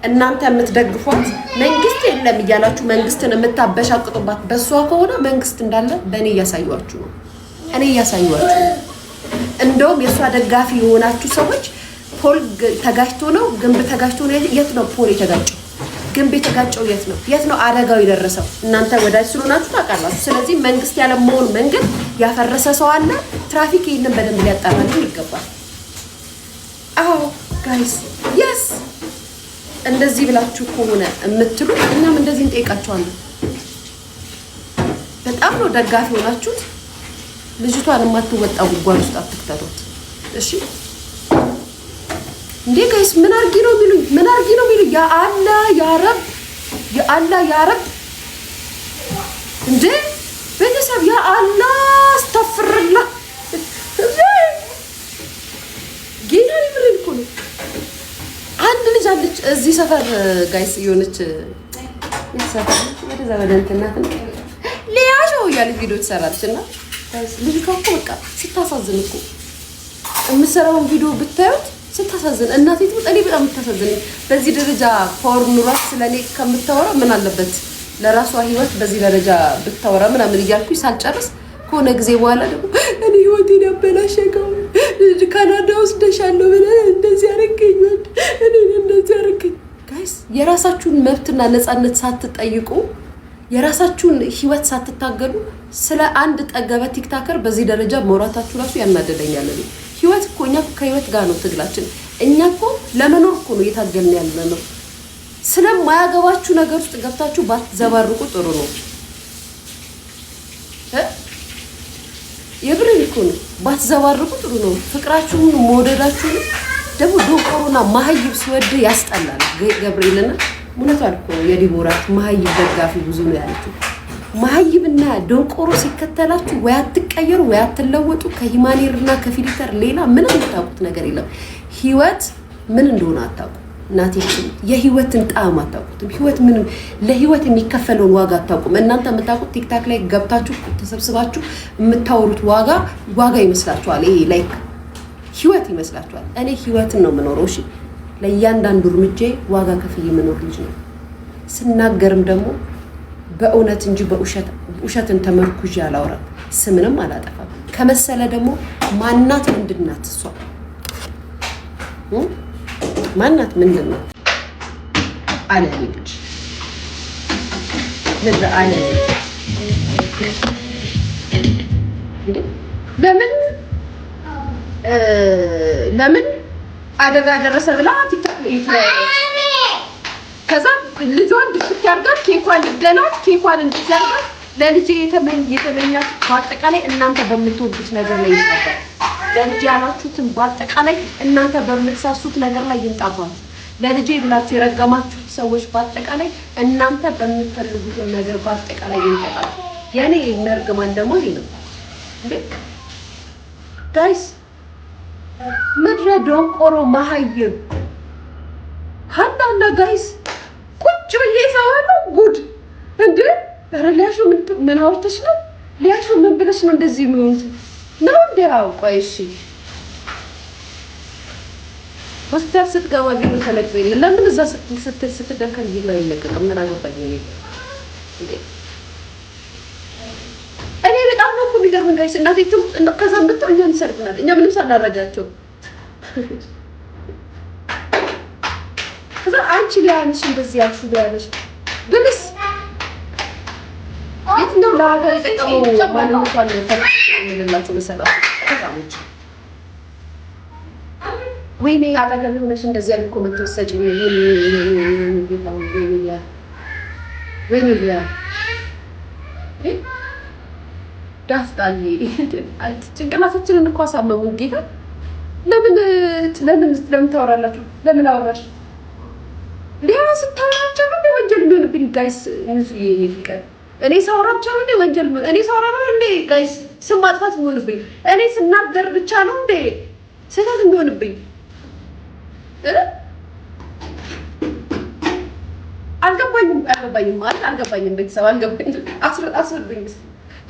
እናንተ የምትደግፏት መንግስት የለም እያላችሁ መንግስትን የምታበሻቅጡባት በእሷ ከሆነ መንግስት እንዳለ በእኔ እያሳዩችሁ ነው። እኔ እያሳዩችሁ ነው። እንደውም የእሷ ደጋፊ የሆናችሁ ሰዎች pole ተጋጭቶ ነው፣ ግንብ ተጋጭቶ ነው። የት ነው pole የተጋጨው? ግንብ የተጋጨው የት ነው? የት ነው አደጋው የደረሰው? እናንተ ወዳጅ ስለሆናችሁ ታውቃላችሁ። ስለዚህ መንግስት ያለመውን መንገድ ያፈረሰ ሰው አለ። ትራፊክ ይህንን በደንብ ሊያጣራልን ይገባል። አዎ guys፣ yes፣ እንደዚህ ብላችሁ ከሆነ የምትሉ እኛም እንደዚህ እንጠይቃቸዋለን። በጣም ነው ደጋፊ ሆናችሁት። ልጅቷን የማትወጣ ጉድጓድ ውስጥ አትክተቷት። እሺ እንዴ guys፣ ምን አርጊ ነው የሚሉኝ? ምን አርጊ ነው የሚሉኝ? ያ አላህ ያ ረብ፣ ያ አላህ ያ ረብ። እንዴ ቤተሰብ፣ ያ አላህ፣ አስተፍርላ፣ ጌታ የምሬን እኮ ነው። አንድ ልጅ አለች እዚህ ሰፈር guys፣ የሆነች ሰፈር ወደዛ ወደ እንትን ሊያሾ እያለች ቪዲዮ ትሰራለች። እና ልጅቷ እኮ በቃ ስታሳዝን እኮ፣ የምትሰራውን ቪዲዮ ብታዩት ስታሳዝን፣ እናቴ ትሙት እኔ በጣም የምታሳዝን። በዚህ ደረጃ power ኑሯት ስለኔ ከምታወራ ምን አለበት ለራሷ ህይወት በዚህ ደረጃ ብታወራ ምናምን እያልኩኝ ሳልጨርስ ከሆነ ጊዜ በኋላ ደግሞ እኔ ህይወቴን ያበላሸከው ካናዳ ወስደሻለሁ ብለህ እንደዚህ ያደረገኝ፣ እኔ እንደዚህ ያደረገኝ። Guys፣ የራሳችሁን መብትና ነፃነት ሳትጠይቁ፣ የራሳችሁን ህይወት ሳትታገሉ ስለ አንድ ጠገበ TikToker በዚህ ደረጃ መውራታችሁ ራሱ ያናደደኛል። እኔ ህይወት እኮ፣ እኛ ከህይወት ጋር ነው ትግላችን። እኛ እኮ ለመኖር እኮ ነው እየታገልን ያለ ነው። ስለማያገባችሁ ነገር ውስጥ ገብታችሁ ባትዘባርቁ ጥሩ ነው። የብርን እኮ ነው። ባትዘባርቁ ጥሩ ነው። ፍቅራችሁን መውደዳችሁን ደግሞ ደንቆሮና መሀይብ ሲወድ ያስጠላል። ገብርኤልና እውነቷን እኮ የዲቦራት መሀይብ ደጋፊ ብዙ ነው ያለችው። መሀይብና ደንቆሮ ሲከተላችሁ ወይ አትቀየሩ ወይ አትለወጡ። ከ human hair ና ከ filter ሌላ ምንም የምታውቁት ነገር የለም። ህይወት ምን እንደሆነ አታውቁ። እናቴ የህይወትን ጣዕም አታውቁትም። ህይወት ምንም፣ ለህይወት የሚከፈለውን ዋጋ አታውቁም። እናንተ የምታውቁት TikTok ላይ ገብታችሁ ተሰብስባችሁ የምታወሩት ዋጋ ዋጋ ይመስላችኋል። ይሄ like ህይወት ይመስላችኋል። እኔ ህይወትን ነው የምኖረው። እሺ፣ ለእያንዳንዱ እርምጃ ዋጋ ከፍዬ የምኖር ልጅ ነው። ስናገርም ደግሞ በእውነት እንጂ ውሸትን ተመርኩዤ አላወራም። ስምንም አላጠፋም። ከመሰለ ደግሞ ማናት ምንድናት? እሷ ማናት ምንድናት? አለ ልጅ ምድረ አለ። ለምን አደጋ ደረሰ ብላ TikTok ከዛ ልጇን ድፍት ያርጋት፣ ኬኳን ልደናት፣ ኬኳን እንደዚህ ያርጋት። ለልጄ የተመኛት በአጠቃላይ እናንተ በምትወዱት ነገር ላይ ይጣባል። ለልጄ ያላችሁትን በአጠቃላይ እናንተ በምትሳሱት ነገር ላይ ይንጣባል። ለልጄ ብላችሁ የረገማችሁት ሰዎች በአጠቃላይ እናንተ በምትፈልጉትን ነገር በአጠቃላይ ይንጠጣል። የኔ መርግማን ደግሞ ይሄ ነው guys። ምድረ ደንቆሮ መሀይብ ሀናና guys፣ ቁጭ ብዬ እሰማለሁ። ጉድ እንዴ! ኧረ ሊያሾ ምን አውርተሽ ነው? ሊያሾ ምን ብለሽ ነው እንደዚህ የሚሆኑት ነው እንዴ? አዎ ቆይ እሺ፣ ሆስፒታል ስትገባ ቪዲዮ ተለቅቆ የለ፣ ለምን እዛ ስትል ስትደከም ቪዲዮ አይለቀቅም? ምን አገባኝ እንዴ? እኔ በጣም ነው እኮ የሚገርመኝ guys። እናቴ ከዛ መጥተው እኛን ይሰድቡናል። እኛ ምንም ሳናረጋቸው። ከዛ አንቺ ሊያነሽ እንደዚህ ያልሽው ሊያነሽ ብልስ የትኛው ለሀገር የጠቀመው ማንነቷን ፈ መሰላችሁ? ወይኔ አጠገብ ሆነሽ እንደዚህ ያለ comment ወሰጪ። ወይኔ ሊያ ዳስጣኝ፣ ጭንቅላታችንን እኮ አሳመሙ። ጌታ፣ ለምን ለምን ለምን ታወራላችሁ? ለምን አወራሽ? ሊያ ስታወራቸው ነው ወንጀል የሚሆንብኝ guys። እኔ ሳወራ ብቻ ነው እንዴ ወንጀል? እኔ ሳወራ ነው እንዴ guys ስም ማጥፋት የሚሆንብኝ? እኔ ስናገር ብቻ ነው እንዴ ስህተት የሚሆንብኝ? አልገባኝም፣ አልገባኝም ማለት አልገባኝም። ቤተሰብ አልገባኝም። አስረዱኝ፣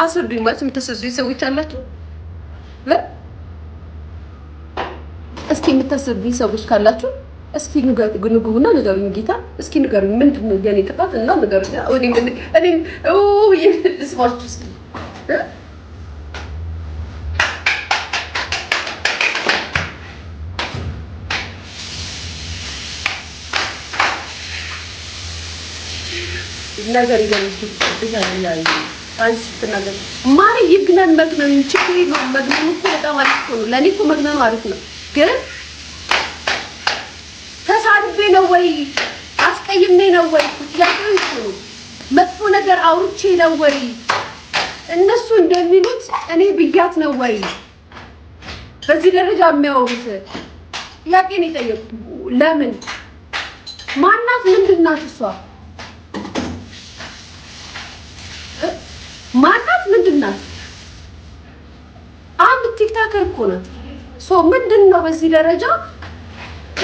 አስረዱኝ ማለት የምታስረዱኝ ሰዎች አላችሁ? እስኪ የምታስረዱኝ ሰዎች ካላችሁ እስኪ ንግቡና ንገሩኝ፣ ጌታ እስኪ ንገሩኝ፣ ምንድን ነው የኔ ጥፋት? እና ንገሩኝ። እኔም ልስማችሁ እስኪ። ነገር አንቺ ስትናገር ማሪ ይግነን መግነን ችግር የለውም። መግነኑ እኮ በጣም አሪፍ እኮ ነው። ለእኔ እኮ መግነኑ አሪፍ ነው። ግን ተሳድቤ ነው ወይ አስቀይሜ ነው ወይ ጥያቄው እሱ ነው። መጥፎ ነገር አውርቼ ነው ወይ እነሱ እንደሚሉት እኔ ብያት ነው ወይ በዚህ ደረጃ የሚያወሩት? ጥያቄ ነው የጠየቁት። ለምን ማናት? ምንድን ናት እሷ? ማናት? ምንድን ናት? አንድ TikToker እኮ ናት። So ምንድን ነው በዚህ ደረጃ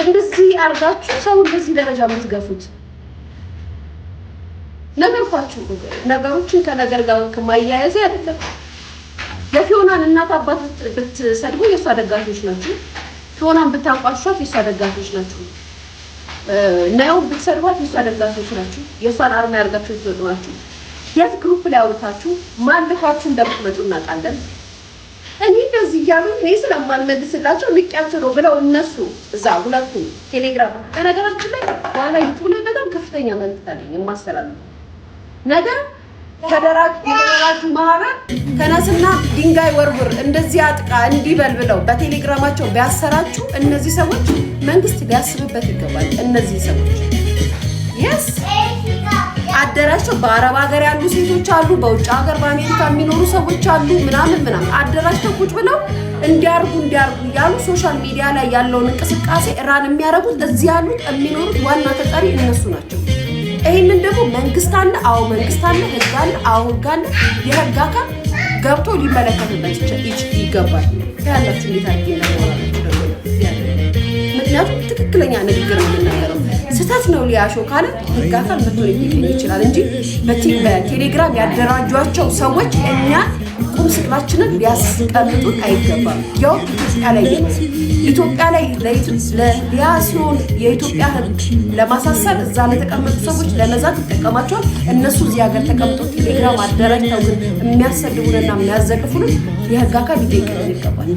እንደዚህ አድርጋችሁ ሰውን በዚህ ደረጃ የምትገፉት? ነገርኳችሁ። ነገሮችን ከነገር ጋር ከማያያዝ አይደለም። የፊዮናን እናት አባት ብትሰድቡ የእሷ ደጋፊዎች ናችሁ። ፊዮናን ብታንቋሿት የእሷ ደጋፊዎች ናችሁ። ናየውን ብትሰድቧት የእሷ ደጋፊዎች ናችሁ። የእሷን አርማ ያርጋችሁ ትወጡ ናችሁ። የት group ላይ አውርታችሁ ማን ልኳችሁ እንደምትመጡ እናውቃለን። እኔ እንደዚህ እያሉ እኔ ስለማልመልስላቸው ንቄያቸው ነው ብለው እነሱ እዛ ሁለቱ ቴሌግራም፣ በነገራችን ላይ በኋላ ዩቱብ ላይ በጣም ከፍተኛ መልዕክት አለኝ የማስተላልፈው ነገር። የተደራጁ ማህበር ተነስና ድንጋይ ወርውር፣ እንደዚህ አጥቃ፣ እንዲበል ብለው በቴሌግራማቸው ቢያሰራጩ እነዚህ ሰዎች መንግስት ሊያስብበት ይገባል። እነዚህ ሰዎች yes አደራጅተው በአረብ ሀገር ያሉ ሴቶች አሉ፣ በውጭ ሀገር በአሜሪካ የሚኖሩ ሰዎች አሉ፣ ምናምን ምናምን አደራጅተው ቁጭ ብለው እንዲያርጉ እንዲያርጉ እያሉ social media ላይ ያለውን እንቅስቃሴ run የሚያደርጉት እዚህ ያሉት የሚኖሩት ዋና ተጠሪ እነሱ ናቸው። ይህንን ደግሞ መንግስት አለ፣ አዎ መንግስት አለ፣ ህግ አለ፣ አዎ ህግ አለ። የህግ አካል ገብቶ ሊመለከትበት ይገባል። ያላችሁ እንዴት አድርጌ እንደማወራላችሁ ደግሞ፣ ምክንያቱም ትክክለኛ ንግግር ነው የምናገረው። ስህተት ነው ሊያሾ ካለ ህግ አካል መጥቶ ሊጠይቀኝ ይችላል እንጂ በቴሌግራም ያደራጇቸው ሰዎች እኛ ቁም ስቅላችንን ሊያስቀምጡን አይገባም። ያው ኢትዮጵያ ላይ ነው፣ ኢትዮጵያ ላይ ለሊያ ሲሆን የኢትዮጵያ ህግ ለማሳሰብ እዛ ለተቀመጡ ሰዎች ለመዛት ይጠቀማቸዋል። እነሱ እዚህ ሀገር ተቀምጠው ቴሌግራም አደራጅተው ግን የሚያሰድቡንና የሚያዘልፉንን የህግ አካል ሊጠይቅልን ይገባል።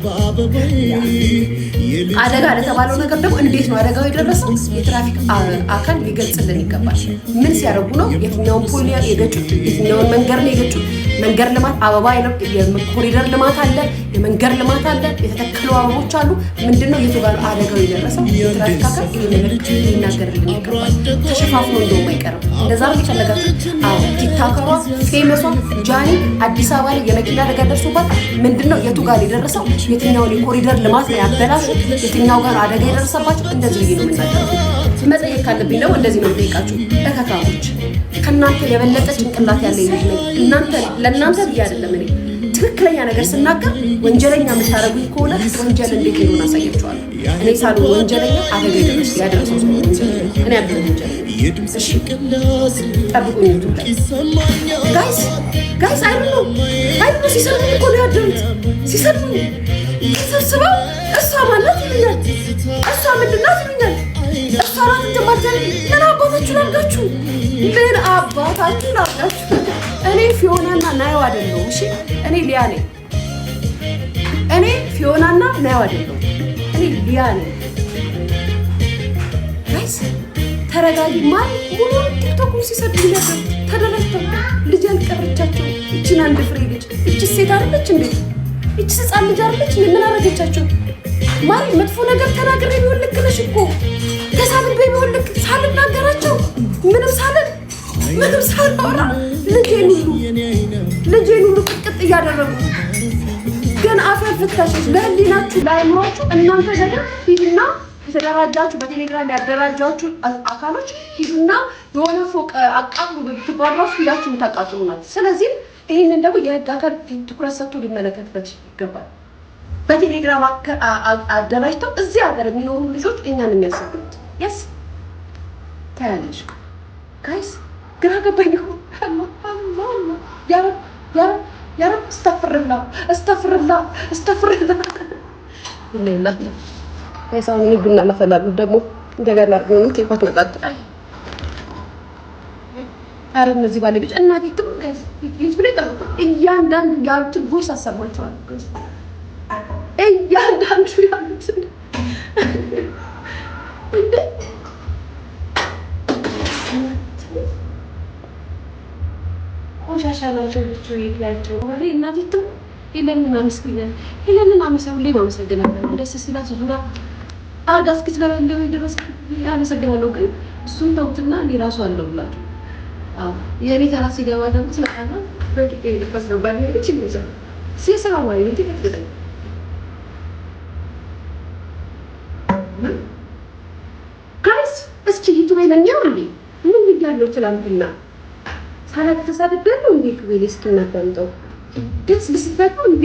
አደጋ ለተባለው ነገር ደግሞ እንዴት ነው አደጋው የደረሰው? የትራፊክ አካል ሊገልጽልን ይገባል። ምን ሲያደርጉ ነው? የትኛውን pole የገጩት? የትኛውን መንገድ ነው የገጩት? መንገድ ልማት አበባ፣ የኮሪደር ልማት አለ፣ የመንገድ ልማት አለ፣ የተተከሉ አበቦች አሉ። ምንድነው የቱ ጋር አደጋው የደረሰው? የትራፊክ አካል ይሄ ነገር ሊናገርልን ይገባል። ተሸፋፍኖ እንደውም አይቀርም። እንደዛ ነው የፈለጋችሁ? አዎ TikToker ሯ famous ዋ ጃኒ አዲስ አበባ ላይ የመኪና አደጋ ደርሶባት ምንድነው የቱ ጋር የደረሰው? የትኛውን የኮሪደር ልማት ነው ያበላሹት? የትኛው ጋር አደጋ የደረሰባቸው? እንደዚህ ብዬ ነው የምናገረው። መጠየቅ ካለብኝ ደግሞ እንደዚህ ነው የምጠይቃችሁ። እከካሞች፣ ከእናንተ የበለጠ ጭንቅላት ያለ ልጅ ነኝ። እናንተ ለእናንተ ብዬ አይደለም፣ እኔ ትክክለኛ ነገር ስናገር ወንጀለኛ የምታደርጉኝ ከሆነ ወንጀል እንዴት እንደሆነ አሳያችኋለሁ። እኔ ሳልሆን ወንጀለኛ አደጋ ያደረሰው ሰው ወንጀለኛ፣ እኔ አይደለም ወንጀለኛ። እሺ ጠብቁኝ። ዩቱብ ላይ guys, guys, I don't know, I don't know። ሲሰድቡኝ እኮ ነው ያደሩት። ሲሰድቡኝ ተሰብስበው እሷ ማናት ይሉኛል፣ እሷ ምንድን ናት ይሉኛል። እሷ ናት እንትን ማለት ምን አባታችሁ ላድርጋችሁ? ምን አባታችሁ ላድርጋችሁ? እኔ ፊዮናና ናየው አይደለሁም። እሺ እኔ ሊያ ነኝ። እኔ ፊዮናና ናየው አይደለሁም። እኔ ሊያ ነኝ። Guys ተረጋጊ። ማን ሙሉ ቲክቶኩን ሲሰድቡኝ ነበር ተደራጅተው። ልጅ ያልቀረቻቸው እችን አንድ ፍሬ ልጅ፣ እች ሴት አይደለች እንዴ? እች ህፃን ልጅ አይደለች እንዴ? ምን አደረገቻቸው? ማሪ መጥፎ ነገር ተናግሬ ቢሆን ልክ ነሽ እኮ፣ ተሳድቤ ቢሆን ልክ ሳልናገራቸው ምንም ሳልል ምንም ሳላወራ ልጄን ሁሉ ቅጥቅጥ እያደረጉ ግን አፈር ፍታሾች ለህሊናችሁ ለአእምሯችሁ እናንተ ነገር ሂዱና የተደራጃችሁ በቴሌግራም ያደራጃችሁ አካሎች ሂዱና የሆነ ፎቅ አቃጥሉ ብትባሉ እራሱ ሂዳችሁ የምታቃጥሉ ናት። ስለዚህ ይህንን ደግሞ የህግ አካል ትኩረት ሰጥቶ ሊመለከትበት ይገባል። በቴሌግራም አደራጅተው እዚህ ሀገር የሚኖሩ ልጆች እኛን የሚያሰግዱት yes ታያለሽ። Guys ግራ ገባኝ። ያረብ ያረብ ያረብ፣ እስተፍርላ እስተፍርላ እስተፍርላ። Guys አሁን እኔ ቡና ላፈላሉ ደግሞ። እንደገና ኬኳት መጣጥ። ኧረ እነዚህ ባለቤቶች እናቴ ልጅ ብሎ እያንዳንዱ ያሉትን voice አሰማቸዋለሁ። እያንዳንዱ ያሉትን እንደ ቆሻሻ ናቸው ልጆ ያቸው እናቴ ሄለንን አመስግኛል። ሄለንን ሁሌም አመሰግናለሁ። ደስ ሲላት ዙራ አርጋ እስክትለበለበ ድረስ አመሰግናለሁ። ግን እሱም ተውትና እኔ ራሱ አለው ብላችሁ የእኔ ተራ ሲገባ ደግሞ ስለቃና በቂጤ ልፈስ ነው ባልሄደች ይመዛል ሲሰራ ማለት ነው። Guys እስኪ ዩቱብ ላይ እንዴ ምን ብያለሁ? ትላንትና ሳላቅ ተሳድቤያለሁ እንዴ? ዩቱብ ላይ እስኪ እናዳምጠው። ደስ ብስበት እንዴ?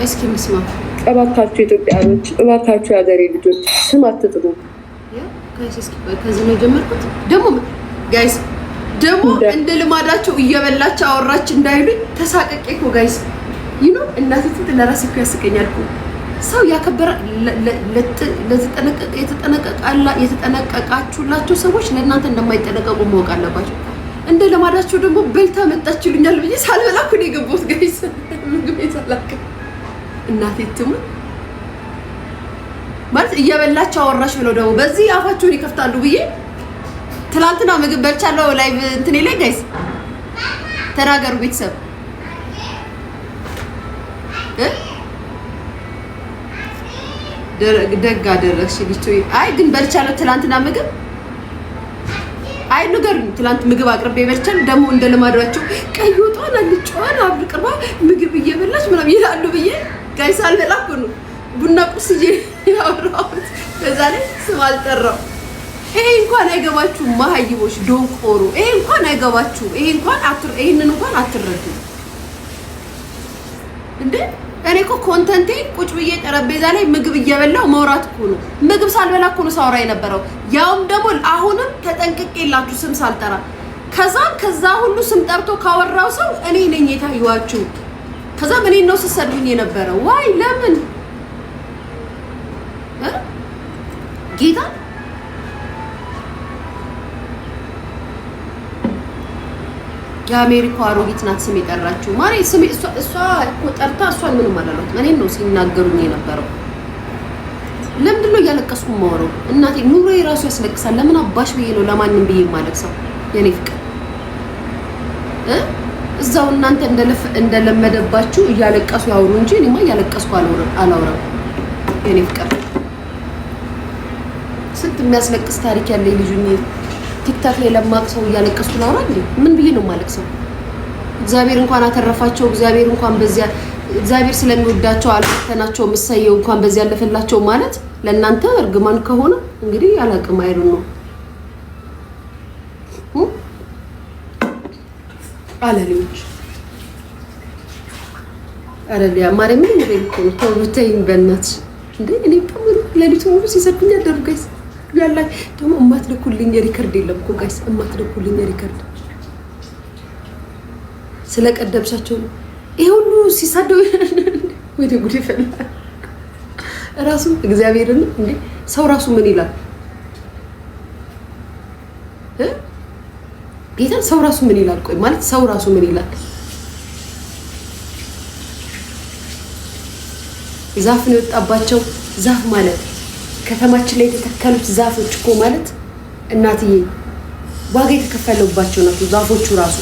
እስኪ እንስማ። እባካችሁ ኢትዮጵያኖች፣ እባካችሁ የሀገሬ ልጆች ስም አትጥሩ። ከዚህ ነው የጀመርኩት። ደግሞ guys ደግሞ እንደ ልማዳቸው እየበላች አወራች እንዳይሉኝ ተሳቀቄ እኮ guys። እናቴ ትንት ለራሴ እኮ ያስቀኛል እኮ ሰው ያከበረ የተጠነቀቃችሁላቸው ሰዎች ለእናንተ እንደማይጠነቀቁ ማወቅ አለባቸው። እንደ ልማዳቸው ደግሞ በልታ መጣች ይሉኛል ብዬ ሳልበላ እኮ ነው የገባሁት guys። ምግብ ሳላውቅ እናቴ ትሙት ማለት እየበላች አወራሽ ብለው ደግሞ በዚህ አፋቸውን ይከፍታሉ ብዬ ትናንትና ምግብ በልቻለሁ። Live እንትኔ ላይ guys ተናገሩ ቤተሰብ። ደግ አደረግሽ ልጅ። አይ ግን በልቻለሁ ትናንትና ምግብ። አይ ንገሩኝ። ትናንት ምግብ አቅርቤ በልቻለሁ። ደግሞ እንደ ልማዷቸው ቀይ ወጧን አልጫዋን አብቅርባ ምግብ እየበላች ምናምን ይላሉ ብዬ guys አልበላ እኮ ነው ቡና ቁርስ ይዤ ያወራሁት። በዛ ላይ ስም አልጠራው። ይሄ እንኳን አይገባችሁ መሀይቦች ዶንቆሮ። ይሄ እንኳን አይገባችሁ። ይሄ እንኳን ይሄንን እንኳን አትረዱ እንዴ። እኔ እኮ content ኤ ቁጭ ብዬ ጠረጴዛ ላይ ምግብ እየበላው መውራት እኮ ነው። ምግብ ሳልበላ እኮ ነው ሳውራ የነበረው። ያውም ደግሞ አሁንም ተጠንቅቄላችሁ ስም ሳልጠራ። ከዛም ከዛ ሁሉ ስም ጠርቶ ካወራው ሰው እኔ ነኝ የታየኋችሁ። ከዛም እኔ ነው ስሰድቡኝ የነበረው። Why ለምን ጌታ የአሜሪካ አሮጊት ናት ስም የጠራችው። ማሬ ስም እሷ እኮ ጠርታ እሷን ምንም አላሏትም። እኔን ነው ሲናገሩኝ የነበረው። ለምንድን ነው እያለቀስኩ የማወራው? እናቴ ኑሮ የራሱ ያስለቅሳል። ለምን አባሽ ብዬ ነው ለማንም ብዬ የማለቅሰው? የኔ ፍቅር እዛው እናንተ እንደለመደባችሁ እያለቀሱ ያውሩ እንጂ እኔማ እያለቀስኩ አላውራም። የኔ ፍቅር ስንት የሚያስለቅስ ታሪክ ያለኝ ልጁ ቲክታክ ላይ ለማቅ ሰው እያለቀስኩ ላውራ እንዴ? ምን ብዬ ነው የማለቅሰው? እግዚአብሔር እንኳን አተረፋቸው። እግዚአብሔር እንኳን በዚያ እግዚአብሔር ስለሚወዳቸው አልፈተናቸው። እሰየው እንኳን በዚያ ያለፈላቸው ማለት ለእናንተ እርግማን ከሆነ እንግዲህ አላቅም። አይሩን ነው አለሌዎች አለሊያ ማርያምን ነው እኮ ነው። ተው ተይኝ በእናትሽ እንዴ! እኔ በጣም ሌሊቱ ሙሉ ሲሰድቡኝ አደሩ guys። ያላ ደግሞ እማትልኩልኝ record የለም እኮ guys፣ እማትልኩልኝ record ስለቀደምሻቸው ነው ይሄ ሁሉ ሲሳደቡ። ወደ ጉድ ይፈላል ራሱ እግዚአብሔርን እንዴ! ሰው ራሱ ምን ይላል? ጌታን ሰው ራሱ ምን ይላል? ቆይ ማለት ሰው ራሱ ምን ይላል? ዛፍ ነው የወጣባቸው። ዛፍ ማለት ከተማችን ላይ የተተከሉት ዛፎች እኮ ማለት እናትዬ ዋጋ የተከፈለባቸው ናቸው ዛፎቹ ራሱ።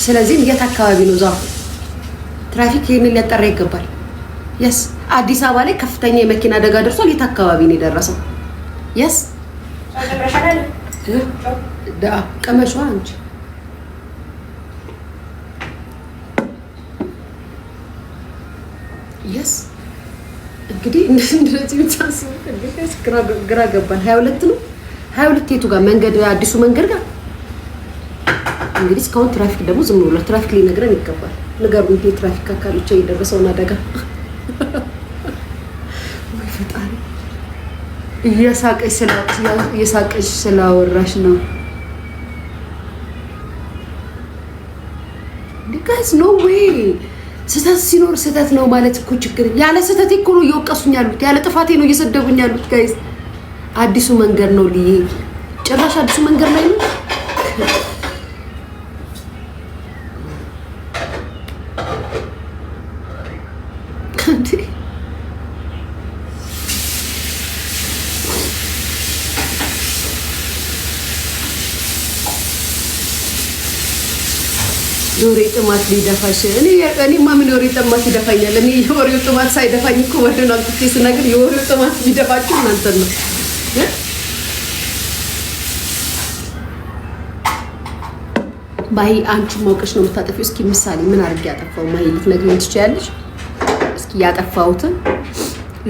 ስለዚህም የት አካባቢ ነው ዛፉ? ትራፊክ ይህንን ሊያጠራ ይገባል። Yes አዲስ አበባ ላይ ከፍተኛ የመኪና አደጋ ደርሷል። የት አካባቢ ነው የደረሰው? Yes ቀመሿ አንቺ yes እንግዲህ እንደዚህ ግራ ገባን። 22 ነው 22 የቱ ጋር መንገድ አዲሱ መንገድ ጋር እንግዲህ እስካሁን ትራፊክ ደግሞ ዝም ብሏል። ትራፊክ ሊነግረን ይገባል። ንገሩን፣ የትራፊክ አካሎች የደረሰውን አደጋ። ወይ ፈጣሪ! እየሳቀች ስላወራሽ ነው። Guys, no way። ስህተት ሲኖር ስህተት ነው ማለት እኮ ችግር፣ ያለ ስህተቴ እኮ ነው እየወቀሱኝ ያሉት፣ ያለ ጥፋቴ ነው እየሰደቡኝ ያሉት። Guys፣ አዲሱ መንገድ ነው ልዬ፣ ጭራሽ አዲሱ መንገድ ላይ ነው። እንዴ? የወሬ ጥማት ሊደፋሽ። እኔማ ምን የወሬ ጥማት ይደፋኛል? እኔ የወሬው ጥማት ሳይደፋኝ እኮ ወሬውን አምጥቼ ስነግር የወሬው ጥማት ቢደፋችሁ እናንተን ነው። ማሂ፣ አንቺ ማውቀሽ ነው የምታጠፊው። እስኪ ምሳሌ ምን አድርጌ ያጠፋው ማሂ ልትነግሪኝ ትችያለሽ? እስኪ ያጠፋሁትን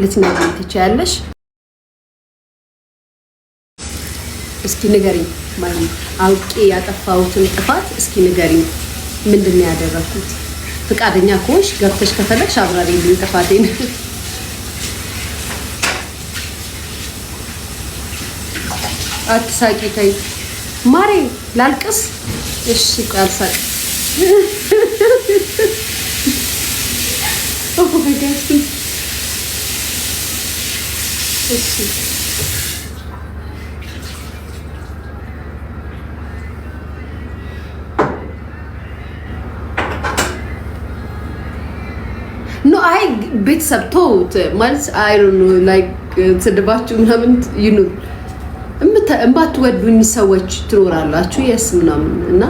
ልትነግሪኝ ትችያለሽ? እስኪ ንገሪኝ ማሂ፣ አውቄ ያጠፋሁትን ጥፋት እስኪ ንገሪኝ። ምንድን ነው ያደረኩት? ፍቃደኛ ከሆንሽ ገብተሽ ከፈለግሽ አብራሪልኝ ጥፋቴን። አትሳቂ ተይ ማሬ፣ ላልቅስ? እሺ ቆይ አልሳቅ። Oh my God። እሺ። No፣ አይ ቤተሰብ ተውት ማለት I don't know, like ስድባችሁ ምናምን ይኑር፣ እምባትወዱኝ ሰዎች ትኖራላችሁ። Yes ምናምን እና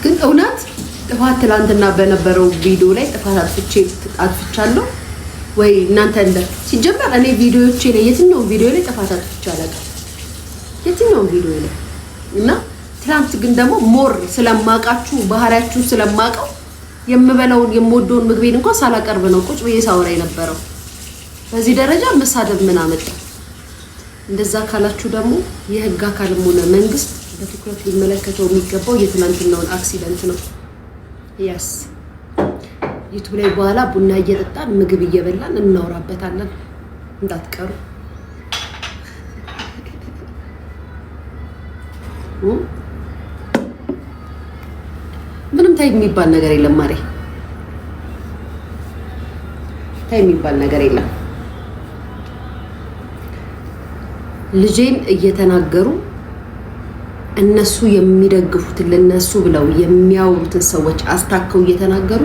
ግን እውነት ጥፋት ትላንትና በነበረው ቪዲዮ ላይ ጥፋት አጥፍቻለሁ ወይ? እናንተ እንደ ሲጀመር እኔ ቪዲዮዎቼ ላይ የትኛውም ቪዲዮ ላይ ጥፋት አጥፍቼ አላውቅም። የትኛውም ቪዲዮ ላይ። እና ትላንት ግን ደግሞ more ስለማውቃችሁ፣ ባህሪያችሁ ስለማውቀው የምበላውን የምወደውን ምግቤን እንኳን ሳላቀርብ ነው ቁጭ ብዬ ሳወራ የነበረው። በዚህ ደረጃ መሳደብ ምን አመጣ? እንደዛ ካላችሁ ደግሞ የህግ አካልም ሆነ መንግስት በትኩረት ሊመለከተው የሚገባው የትናንትናውን accident ነው። Yes፣ YouTube ላይ በኋላ ቡና እየጠጣን ምግብ እየበላን እናወራበታለን። እንዳትቀሩ። ምንም ታይ የሚባል ነገር የለም ማሬ፣ ታይ የሚባል ነገር የለም። ልጄን እየተናገሩ እነሱ የሚደግፉትን ለነሱ ብለው የሚያወሩትን ሰዎች አስታከው እየተናገሩ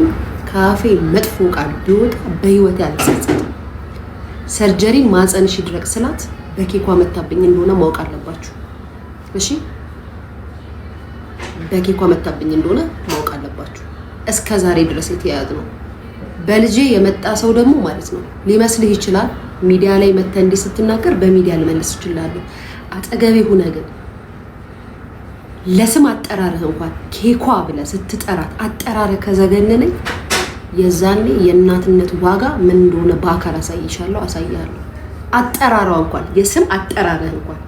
ከአፌ መጥፎ ቃል ቢወጣ በህይወት ያልጸጸትም። Surgery ማህፀንሽ ይድረቅ ስላት በኬኳ መታብኝ እንደሆነ ማወቅ አለባችሁ። እሺ፣ በኬኳ መታብኝ እንደሆነ ማወቅ አለባችሁ። እስከ ዛሬ ድረስ የተያያዝ ነው። በልጄ የመጣ ሰው ደግሞ ማለት ነው ሊመስልህ ይችላል። ሚዲያ ላይ መተህ እንዲህ ስትናገር በሚዲያ ልመልስ እችላለሁ። አጠገቤ ሁነህ ግን ለስም አጠራርህ እንኳን ኬኳ ብለህ ስትጠራት አጠራርህ ከዘገነነኝ የዛኔ የእናትነት ዋጋ ምን እንደሆነ በአካል አሳይሻለሁ፣ አሳይሃለሁ። አጠራሯ እንኳን የስም አጠራርህ እንኳን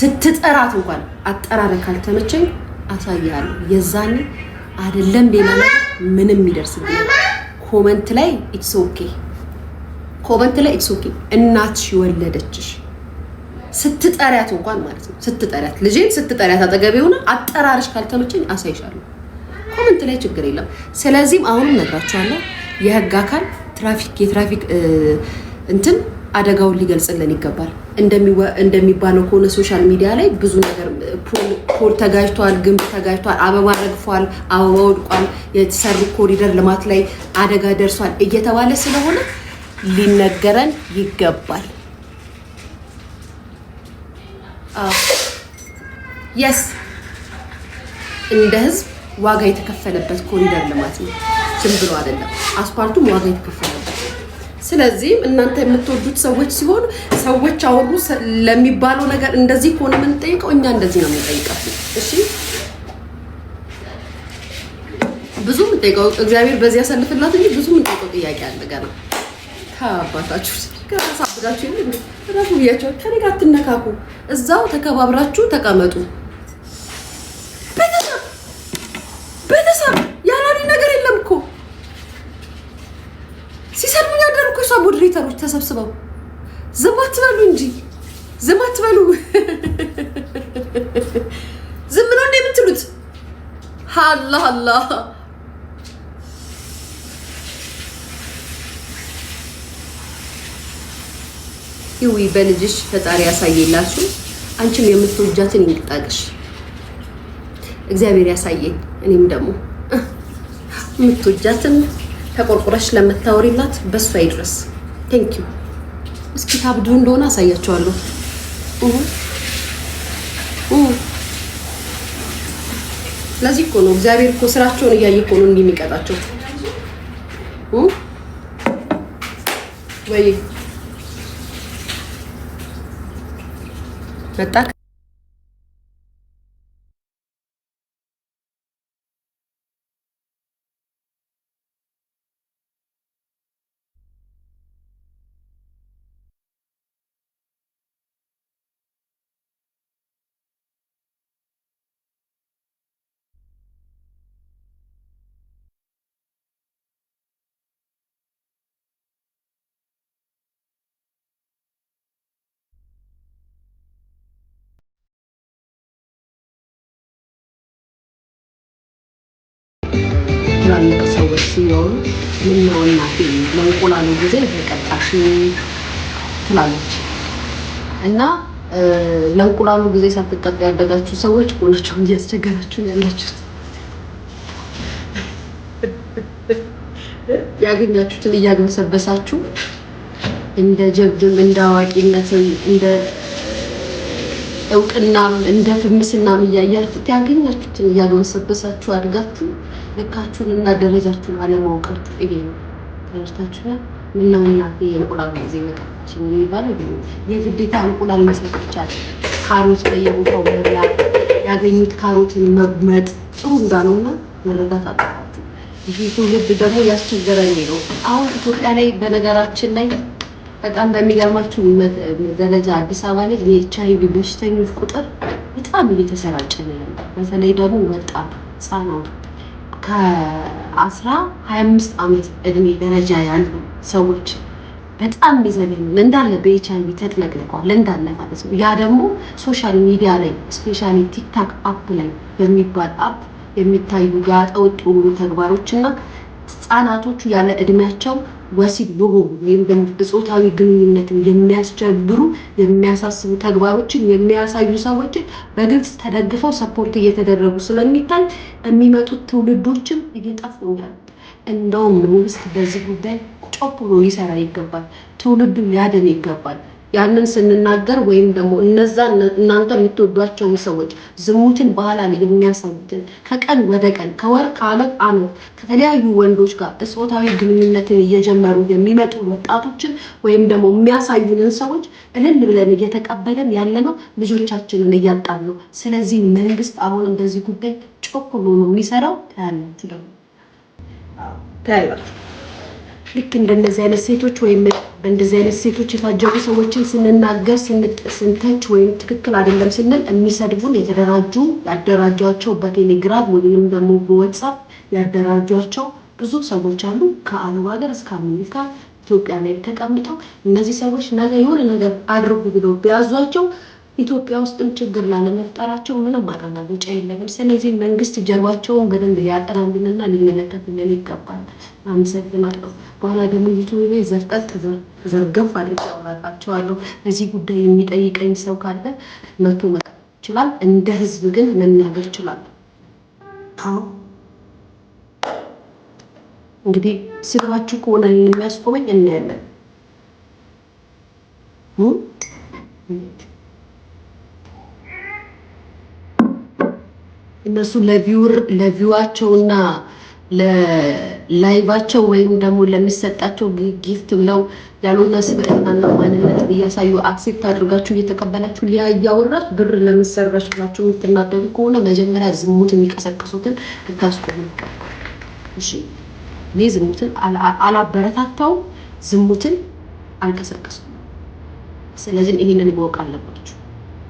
ስትጠራት እንኳን አጠራርህ ካልተመቸኝ አሳይሃለሁ። የዛኔ አይደለም ሌላ ምንም ይደርስብኝ። Comment ላይ it's okay፣ comment ላይ it's okay። እናትሽ የወለደችሽ ስትጠሪያት እንኳን ማለት ነው፣ ስትጠሪያት፣ ልጄን ስትጠሪያት አጠገቤ ሆነ አጠራርሽ ካልተመቸኝ አሳይሻለሁ። Comment ላይ ችግር የለም። ስለዚህም አሁንም ነግራችኋለሁ፣ የህግ አካል ትራፊክ የትራፊክ እንትን አደጋውን ሊገልጽልን ይገባል። እንደሚባለው ከሆነ social media ላይ ብዙ ነገር pole ተጋጅቷል፣ ግንብ ተጋጅቷል፣ አበባ ረግፏል፣ አበባ ወድቋል፣ የተሰሩ ኮሪደር ልማት ላይ አደጋ ደርሷል እየተባለ ስለሆነ ሊነገረን ይገባል። Yes፣ እንደ ህዝብ ዋጋ የተከፈለበት ኮሪደር ልማት ነው። ዝም ብሎ አይደለም። አስፓልቱም ዋጋ የተከፈለበት። ስለዚህም እናንተ የምትወዱት ሰዎች ሲሆን ሰዎች አወሩ ለሚባለው ነገር እንደዚህ ከሆነ የምንጠይቀው እኛ እንደዚህ ነው የምንጠይቀው። እሺ፣ ብዙ የምንጠይቀው፣ እግዚአብሔር በዚህ ያሳልፍላት እንጂ ብዙ የምንጠይቀው ጥያቄ አለ ገና። ታባታችሁ ገና ሳብዳችሁ ራሱ ብያቸው ከኔ ጋር አትነካኩ፣ እዛው ተከባብራችሁ ተቀመጡ። ቤተሰብ ቤተሰብ ያላሉኝ ነገር የለም እኮ። አረቦች ተሰብስበው። ዝም አትበሉ እንጂ፣ ዝም አትበሉ። ዝም ነው እንደ የምትሉት? አላህ አላህ። ይዊ በልጅሽ ፈጣሪ ያሳየላችሁ። አንቺም የምትወጃትን ይንቅጣቅሽ እግዚአብሔር ያሳየኝ። እኔም ደግሞ የምትወጃትን ተቆርቁረሽ ለምታወሪላት በሷ ይድረስ። Thank you። እስኪ ታብዱ እንደሆነ አሳያቸዋለሁ። ለዚህ እኮ ነው እግዚአብሔር እኮ ስራቸውን እያየ እኮ ነው እንዲህ የሚቀጣቸው። ወይ መጣ። ትላልቅ ሰዎች ሲኖሩ ምነው እናቴ ለእንቁላሉ ጊዜ በቀጣሽ ትላለች። እና ለእንቁላሉ ጊዜ ሳትቀጡ ያደጋችሁ ሰዎች ቆናቸውን እያስቸገራችሁ ያላችሁት፣ ያገኛችሁትን እያግበሰበሳችሁ እንደ ጀብድም እንደ አዋቂነትም እንደ እውቅናም እንደ ፍምስናም እያያችሁት ያገኛችሁትን እያግበሰበሳችሁ አድጋችሁ ልካችሁን እና ደረጃችሁን አለማወቃችሁ ይሄ ነው። ተረድታችኋል? ምነው እናቴ የእንቁላል ጊዜ መጣችን የሚባለው የግዴታ እንቁላል መስራት ብቻ፣ ካሮት በየቦታው መብላት፣ ያገኙት ካሮትን መጉመጥ ጥሩ እንዳልሆነ መረዳት አለባችሁ። ይህ ትውልድ ደግሞ ያስቸገረኝ ነው። አሁን ኢትዮጵያ ላይ በነገራችን ላይ በጣም በሚገርማችሁ ደረጃ አዲስ አበባ ላይ የኤች አይ ቪ በሽተኞች ቁጥር በጣም እየተሰራጨ ነው ያለው። በተለይ ደግሞ ወጣቱ ህጻናቱ ከ25 ዓመት እድሜ ደረጃ ያሉ ሰዎች በጣም የሚዘገንን እንዳለ በኤች አይ ቪ ተጥለቅልቀዋል እንዳለ ማለት ነው። ያ ደግሞ social media ላይ especially TikTok app ላይ በሚባል app የሚታዩ ጋጠወጥ የሆኑ ተግባሮች እና ህጻናቶቹ ያለ እድሜያቸው ወሲብ የሆኑ ወይም ደግሞ ጾታዊ ግንኙነትን የሚያስጀምሩ የሚያሳስቡ ተግባሮችን የሚያሳዩ ሰዎችን በግልጽ ተደግፈው support እየተደረጉ ስለሚታይ የሚመጡት ትውልዶችም እየጠፉ ነው። እንደውም መንግስት በዚህ ጉዳይ ጮክ ብሎ ሊሰራ ይገባል። ትውልዱን ሊያድን ይገባል። ያንን ስንናገር ወይም ደግሞ እነዛ እናንተ የምትወዷቸውን ሰዎች ዝሙትን ባህላዊ የሚያሳዩትን ከቀን ወደ ቀን፣ ከወር፣ ከአመት አመት ከተለያዩ ወንዶች ጋር ጾታዊ ግንኙነትን እየጀመሩ የሚመጡ ወጣቶችን ወይም ደግሞ የሚያሳዩንን ሰዎች እልል ብለን እየተቀበለን ያለነው ልጆቻችንን እያጣን ነው። ስለዚህ መንግስት አሁን እንደዚህ ጉዳይ ጮክ ብሎ ነው የሚሰራው። ታያላችሁ ደግሞ፣ ታያላችሁ። ልክ እንደነዚህ አይነት ሴቶች ወይም በእንደዚህ አይነት ሴቶች የታጀቡ ሰዎችን ስንናገር፣ ስንተች ወይም ትክክል አይደለም ስንል የሚሰድቡን የተደራጁ፣ ያደራጇቸው በቴሌግራም ወይም ደግሞ በ WhatsApp ያደራጇቸው ብዙ ሰዎች አሉ። ከአረብ ሀገር እስከ አሜሪካ ኢትዮጵያ ላይ ተቀምጠው እነዚህ ሰዎች ነገ የሆነ ነገር አድርጉ ብለው ቢያዟቸው ኢትዮጵያ ውስጥም ችግር ላለመፍጠራቸው ምንም ማረጋገጫ የለንም። ስለዚህ መንግስት ጀርባቸውን በደንብ ሊያጠናልንና ሊመለከትልን ይገባል። አመሰግናለሁ። በኋላ ደግሞ YouTube ላይ ዘርጠጥ ዘርገፍ አድርጌ አወራላቸዋለሁ። በዚህ ጉዳይ የሚጠይቀኝ ሰው ካለ መቶ መጠየቅ ይችላል። እንደ ህዝብ ግን መናገር ይችላል። አዎ፣ እንግዲህ ስድባችሁ ከሆነ የሚያስቆመኝ እናያለን። እነሱ ለቪዋቸውና ለላይቫቸው ወይም ደግሞ ለሚሰጣቸው gift ብለው ያልሆነ ስብዕናና ማንነት እያሳዩ accept አድርጋችሁ እየተቀበላችሁ ሊያ እያወራች ብር ለምሰራች ብላችሁ የምትናደዱ ከሆነ መጀመሪያ ዝሙት የሚቀሰቅሱትን ልታስቆሙ ይገባል። እሺ፣ እኔ ዝሙትን አላበረታታውም፣ ዝሙትን አልቀሰቀሱም። ስለዚህ ይህንን ማወቅ አለባችሁ።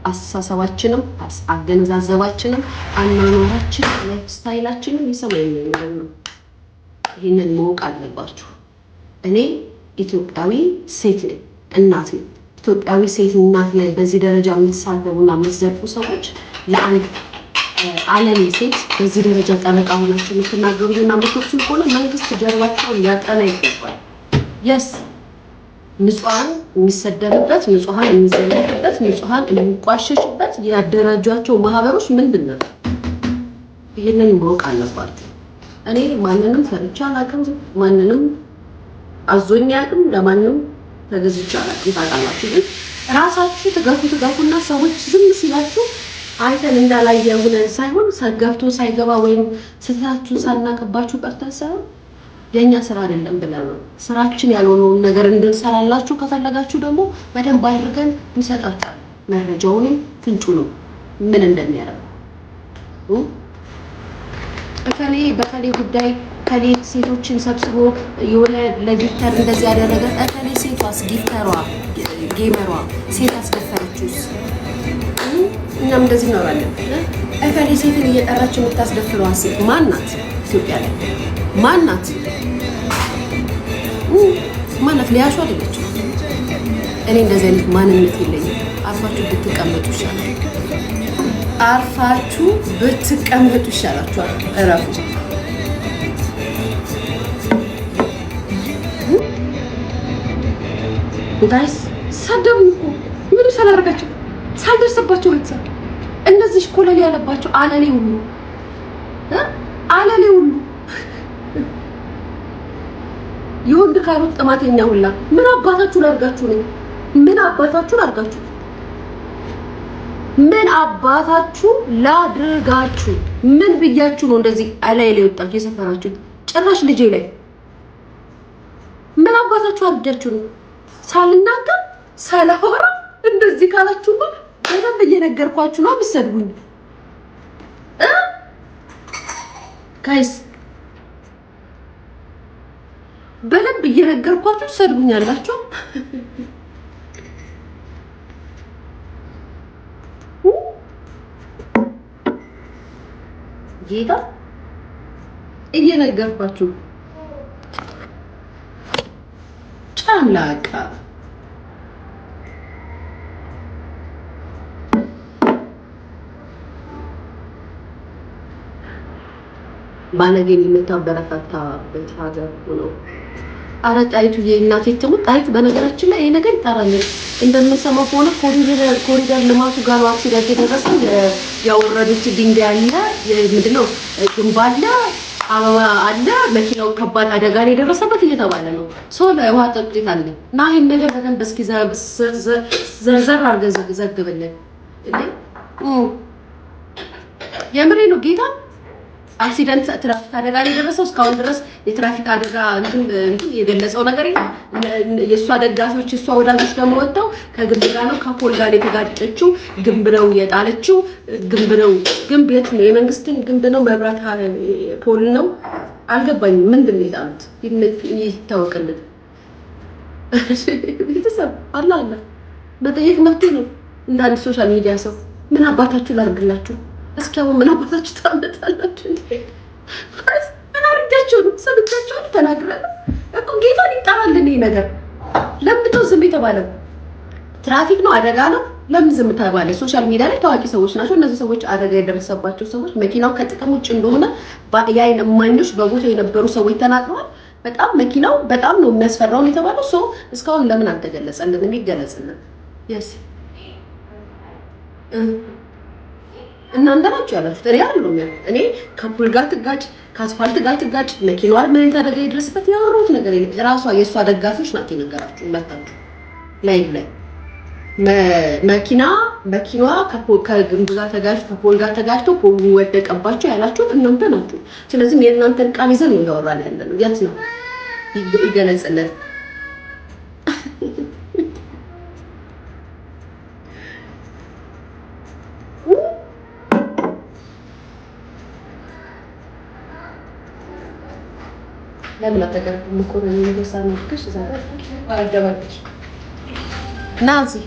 አስተሳሰባችንም፣ አገነዛዘባችንም፣ አኗኗራችን፣ life style ኣችንም የሰማይ ነው። ይህንን ማወቅ አለባችሁ። እኔ ኢትዮጵያዊ ሴት ነኝ፣ እናት ነኝ። ኢትዮጵያዊ ሴት እናት ላይ በዚህ ደረጃ የምትሳደቡና የምትዘልፉ ሰዎች፣ ለአንድ አለሌ ሴት በዚህ ደረጃ ጠበቃ ሆናችሁ የምትናገሩና የምትወቅሱ ከሆነ መንግስት ጀርባቸውን ሊያጠና ይገባል። Yes፣ ንጹሐን የሚሰደብበት፣ ንጹሐን የሚዘለፍበት፣ ንጹሐን የሚቋሸሽበት ያደራጇቸው ማህበሮች ምንድን ነው? ይህንን ማወቅ አለባቸው። እኔ ማንንም ፈርቻ አላውቅም። ማንንም አዞኝ አያውቅም። ለማንም ተገዝቼ አላውቅም። ታውቃላችሁ። ግን ራሳችሁ ትገፉ ትገፉና ሰዎች ዝም ሲላችሁ አይተን እንዳላየ ሆነን ሳይሆን፣ ገብቶ ሳይገባ ወይም ስህተታችሁን ሳናቅባችሁ ቀርተን ሳይሆን የእኛ ስራ አይደለም ብለን ነው። ስራችን ያልሆነውን ነገር እንድንሰራላችሁ ከፈለጋችሁ ደግሞ በደንብ አድርገን እንሰጣችኋለን። መረጃውንም ፍንጩንም ምን እንደሚያደርግ። እከሌ በከሌ ጉዳይ ከሌ ሴቶችን ሰብስቦ የሆነ ለ gifter እንደዚህ ያደረገ እከሌ፣ ሴቷስ፣ gifter ሯ፣ gamer ሯ ሴት አስደፈረችውስ? እኛም እንደዚህ እናወራለን። እከሌ ሴትን እየጠራች የምታስደፍረዋ ሴት ማን ናት? ኢትዮጵያ ላይ ማን ናት? ማናት? ሊያሹ አይደለችም። እኔ እንደዚህ አይነት ማንነት የለኝም። አርፋችሁ ብትቀመጡ ይሻላል። አርፋችሁ ብትቀመጡ ይሻላችኋል። እረፉ። Guys፣ ሳደቡ እኮ ምንም ሳላደርጋቸው፣ ሳልደርስባቸው፣ ቤተሰብ እነዚህ ኮለል ያለባቸው አለሌ ሁሉ፣ አለሌ ሁሉ፣ የወንድ ካሮት ጥማተኛ ሁላ ምን አባታችሁ ላድርጋችሁ ነኝ? ምን አባታችሁ ላድርጋችሁ? ምን አባታችሁ ላድርጋችሁ? ምን ብያችሁ ነው እንደዚህ አላይ ላይ ወጣችሁ የሰፈራችሁ? ጭራሽ ልጄ ላይ ምን አባታችሁ አድርጋችሁ ነው? ሳልናገር ሳላወራ እንደዚህ ካላችሁማ በደንብ እየነገርኳችሁ ነው የምትሰድቡኝ። Guys፣ በደንብ እየነገርኳችሁ ትሰድቡኛላችሁ። ጌታ እየነገርኳችሁ ጫምላቃ። ባለጌን የምታበረታታበት ሀገር ነው። አረ ጣይቱ የእናቴ ትሙት ጣይቱ። በነገራችን ላይ ይሄ ነገር ይጠራል። እንደምንሰማው ከሆነ ኮሪደር ልማቱ ጋር accident የደረሰው ያወረዱት ድንጋይ አለ፣ ምንድነው ግንብ አለ፣ አበባ አለ፣ መኪናው ከባድ አደጋ ላይ የደረሰበት እየተባለ ነው። ሰው ለውሃ ጠጥቶት አለ እና ይሄን ነገር በደንብ እስኪ ዘርዘር አድርገን ዘግብልን። እንዴ የምሬ ነው ጌታ፣ accident ትራፊክ አደጋ ላይ የደረሰው እስካሁን ድረስ የትራፊክ አደጋ እንትን እንትን የገለጸው ነገር የለም። የእሷ ደጋፊዎች፣ የእሷ ወዳጆች ደግሞ ወጥተው ከግንብ ጋር ነው፣ ከ pole ጋር የተጋጨችው፣ ግንብ ነው የጣለችው፣ ግንብ ነው። ግንብ የት ነው? የመንግስትን ግንብ ነው? መብራት pole ነው? አልገባኝም። ምንድን ነው የጣሉት? ይታወቅልን። ቤተሰብ አለ አለ መጠየቅ መብቴ ነው። እንደ አንድ social media ሰው ምን አባታችሁ ላድርግላችሁ? እስኪ አሁን ምን አባታችሁ ታመጣላችሁ? ምን አድርጋችሁ ነው? ሰምቻችሁ ተናግረን እኮ ጌታን ይጠራልን። ይሄ ነገር ለምንድን ነው ዝም የተባለው? ትራፊክ ነው፣ አደጋ ነው። ለምን ዝም ተባለ? Social media ላይ ታዋቂ ሰዎች ናቸው እነዚህ ሰዎች። አደጋ የደረሰባቸው ሰዎች መኪናው ከጥቅም ውጭ እንደሆነ የአይን እማኞች፣ በቦታው የነበሩ ሰዎች ተናግረዋል። በጣም መኪናው በጣም ነው የሚያስፈራውን የተባለው። So እስካሁን ለምን አልተገለጸልንም? ይገለጽልን። Yes፣ እናንተ ናችሁ ያላችሁት። እኔ አይደለሁም ያልኩት። እኔ ከ pole ጋር ትጋጭ፣ ከአስፋልት ጋር ትጋጭ፣ መኪናዋ ምን አይነት አደጋ ይድረስበት ያወራሁት ነገር የለም። ራሷ የእሷ ደጋፊዎች ናቸው የነገራችሁ። መታችሁ live ላይ መኪናዋ ከግንብ ጋር ተጋጭ ከ pole ጋር ተጋጭቶ pole ኡ ወደቀባቸው ያላችሁት እናንተ ናችሁ። ስለዚህም የእናንተን ቃል ይዘን ነው እያወራን ያለ ነው። የት ነው ይገለጽልን። ለምን አታቀርብም? መኮረኒ ነገር ሳናድርግሽ እዛ ጋር አደባለሽ ና እዚህ።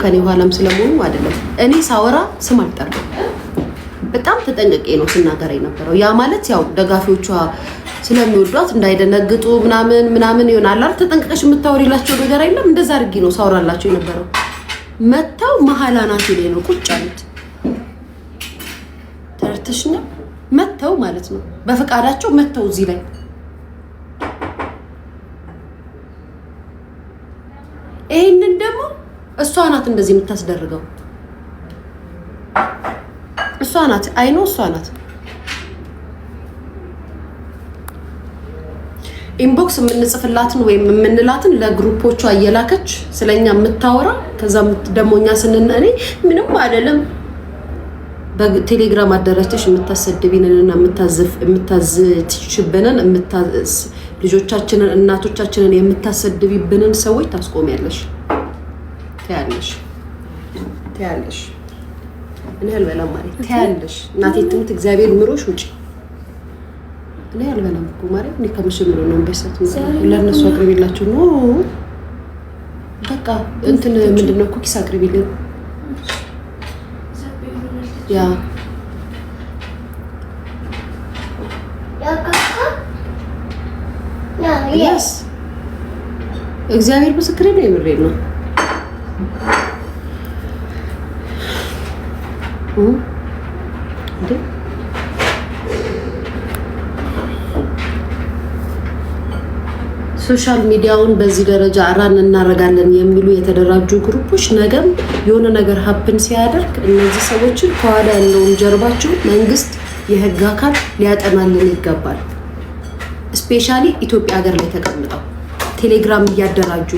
ከኔ ኋላም ስለመሆኑ አይደለም። እኔ ሳወራ ስም አልጠራም። በጣም ተጠንቅቄ ነው ስናገር የነበረው። ያ ማለት ያው ደጋፊዎቿ ስለሚወዷት እንዳይደነግጡ ምናምን ምናምን ይሆናል አይደል? ተጠንቅቀሽ የምታወሪላቸው ነገር የለም። እንደዛ አድርጌ ነው ሳወራላቸው የነበረው። መተው መሀል አናቴ ላይ ነው ቁጭ አሉት። ተረድተሽኛል? መተው ማለት ነው በፈቃዳቸው መተው እዚህ ላይ። ይሄንን ደግሞ እሷ ናት እንደዚህ የምታስደርገው፣ እሷ ናት። አይኖ እሷ ናት። Inbox የምንጽፍላትን ወይም የምንላትን ለ group ኦቿ እየላከች ስለኛ የምታወራ፣ ከዛ ደግሞ እኛ ስንን እኔ ምንም አይደለም፣ በቴሌግራም አደራጅተሽ የምታሰድቢንንና የምታዝትሽብንን፣ ልጆቻችንን እናቶቻችንን የምታሰድቢብንን ሰዎች ታስቆሚያለሽ። ትያለሽ፣ ትያለሽ። እኔ አልበላም ማለት ትያለሽ። እናቴ ትሙት እግዚአብሔር ምሮሽ ውጪ። እኔ አልበላም እኮ ማርያም። እኔ ከመቼ ምሮ ነው በሰት ለእነሱ አቅርቢላቸው ነው። በቃ እንትን ምንድን ነው cookies አቅርቢልን። Yeah, yes፣ እግዚአብሔር ምስክሬ ነው። የምሬን ነው። እንዴ፣ social media ውን በዚህ ደረጃ run እናደርጋለን የሚሉ የተደራጁ group ኦች ነገም የሆነ ነገር happen ሲያደርግ እነዚህ ሰዎችን ከኋላ ያለውን ጀርባቸው መንግስት፣ የህግ አካል ሊያጠናልን ይገባል። Especially ኢትዮጵያ ሀገር ላይ ተቀምጠው ቴሌግራም እያደራጁ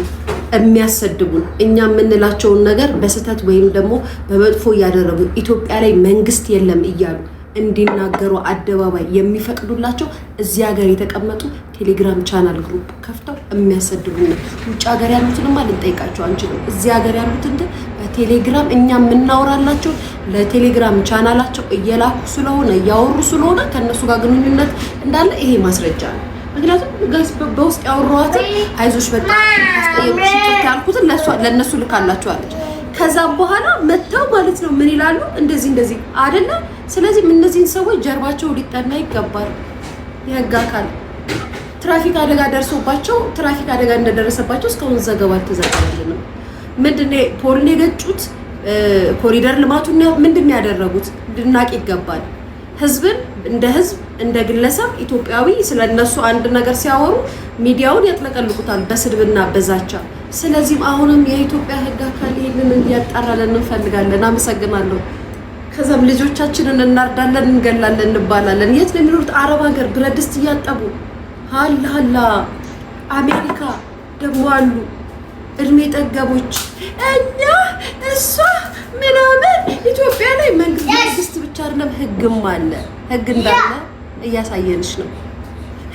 የሚያሰድቡን፣ እኛ የምንላቸውን ነገር በስህተት ወይም ደግሞ በመጥፎ እያደረጉ ኢትዮጵያ ላይ መንግስት የለም እያሉ እንዲናገሩ አደባባይ የሚፈቅዱላቸው እዚህ ሀገር የተቀመጡ ቴሌግራም channel group ከፍተው የሚያሰድቡን ነው። ውጭ ሀገር ያሉትንማ ልንጠይቃቸው አንችልም። እዚህ ሀገር ያሉትን ግን በቴሌግራም እኛ የምናወራላቸው ለቴሌግራም ቻናላቸው እየላኩ ስለሆነ፣ እያወሩ ስለሆነ፣ ከእነሱ ጋር ግንኙነት እንዳለ ይሄ ማስረጃ ነው። ምክንያቱም guys በውስጥ ያወራኋትን አይዞሽ በቃ አስጠየቅኩሽ ይቅርታ ያልኩትን ለእነሱ ልካላቸዋለች። ከዛም በኋላ መጥተው ማለት ነው ምን ይላሉ? እንደዚህ እንደዚህ አይደለ? ስለዚህ እነዚህን ሰዎች ጀርባቸው ሊጠና ይገባል። የህግ አካል ትራፊክ አደጋ ደርሶባቸው፣ ትራፊክ አደጋ እንደደረሰባቸው እስካሁን ዘገባ አልተዘገበልንም። ምንድን ነው pole ን የገጩት? ኮሪደር ልማቱን ምንድን ነው ያደረጉት? ልናቅ ይገባል። ህዝብን እንደ ህዝብ እንደ ግለሰብ ኢትዮጵያዊ ስለ እነሱ አንድ ነገር ሲያወሩ ሚዲያውን ያጥለቀልቁታል በስድብና በዛቻ። ስለዚህም አሁንም የኢትዮጵያ ህግ አካል ይህንን እንዲያጣራለን እንፈልጋለን። አመሰግናለሁ። ከዛም ልጆቻችንን እናርዳለን፣ እንገላለን እንባላለን። የት ነው የሚኖሩት? አረብ ሀገር ብረት ድስት እያጠቡ፣ ሀላ ሀላ አሜሪካ ደግሞ አሉ እድሜ ጠገቦች። እኛ እሷ ምናምን ኢትዮጵያ ላይ መንግስት መንግስት ብቻ አይደለም ህግም አለ። ህግ እንዳለ እያሳየንሽ ነው።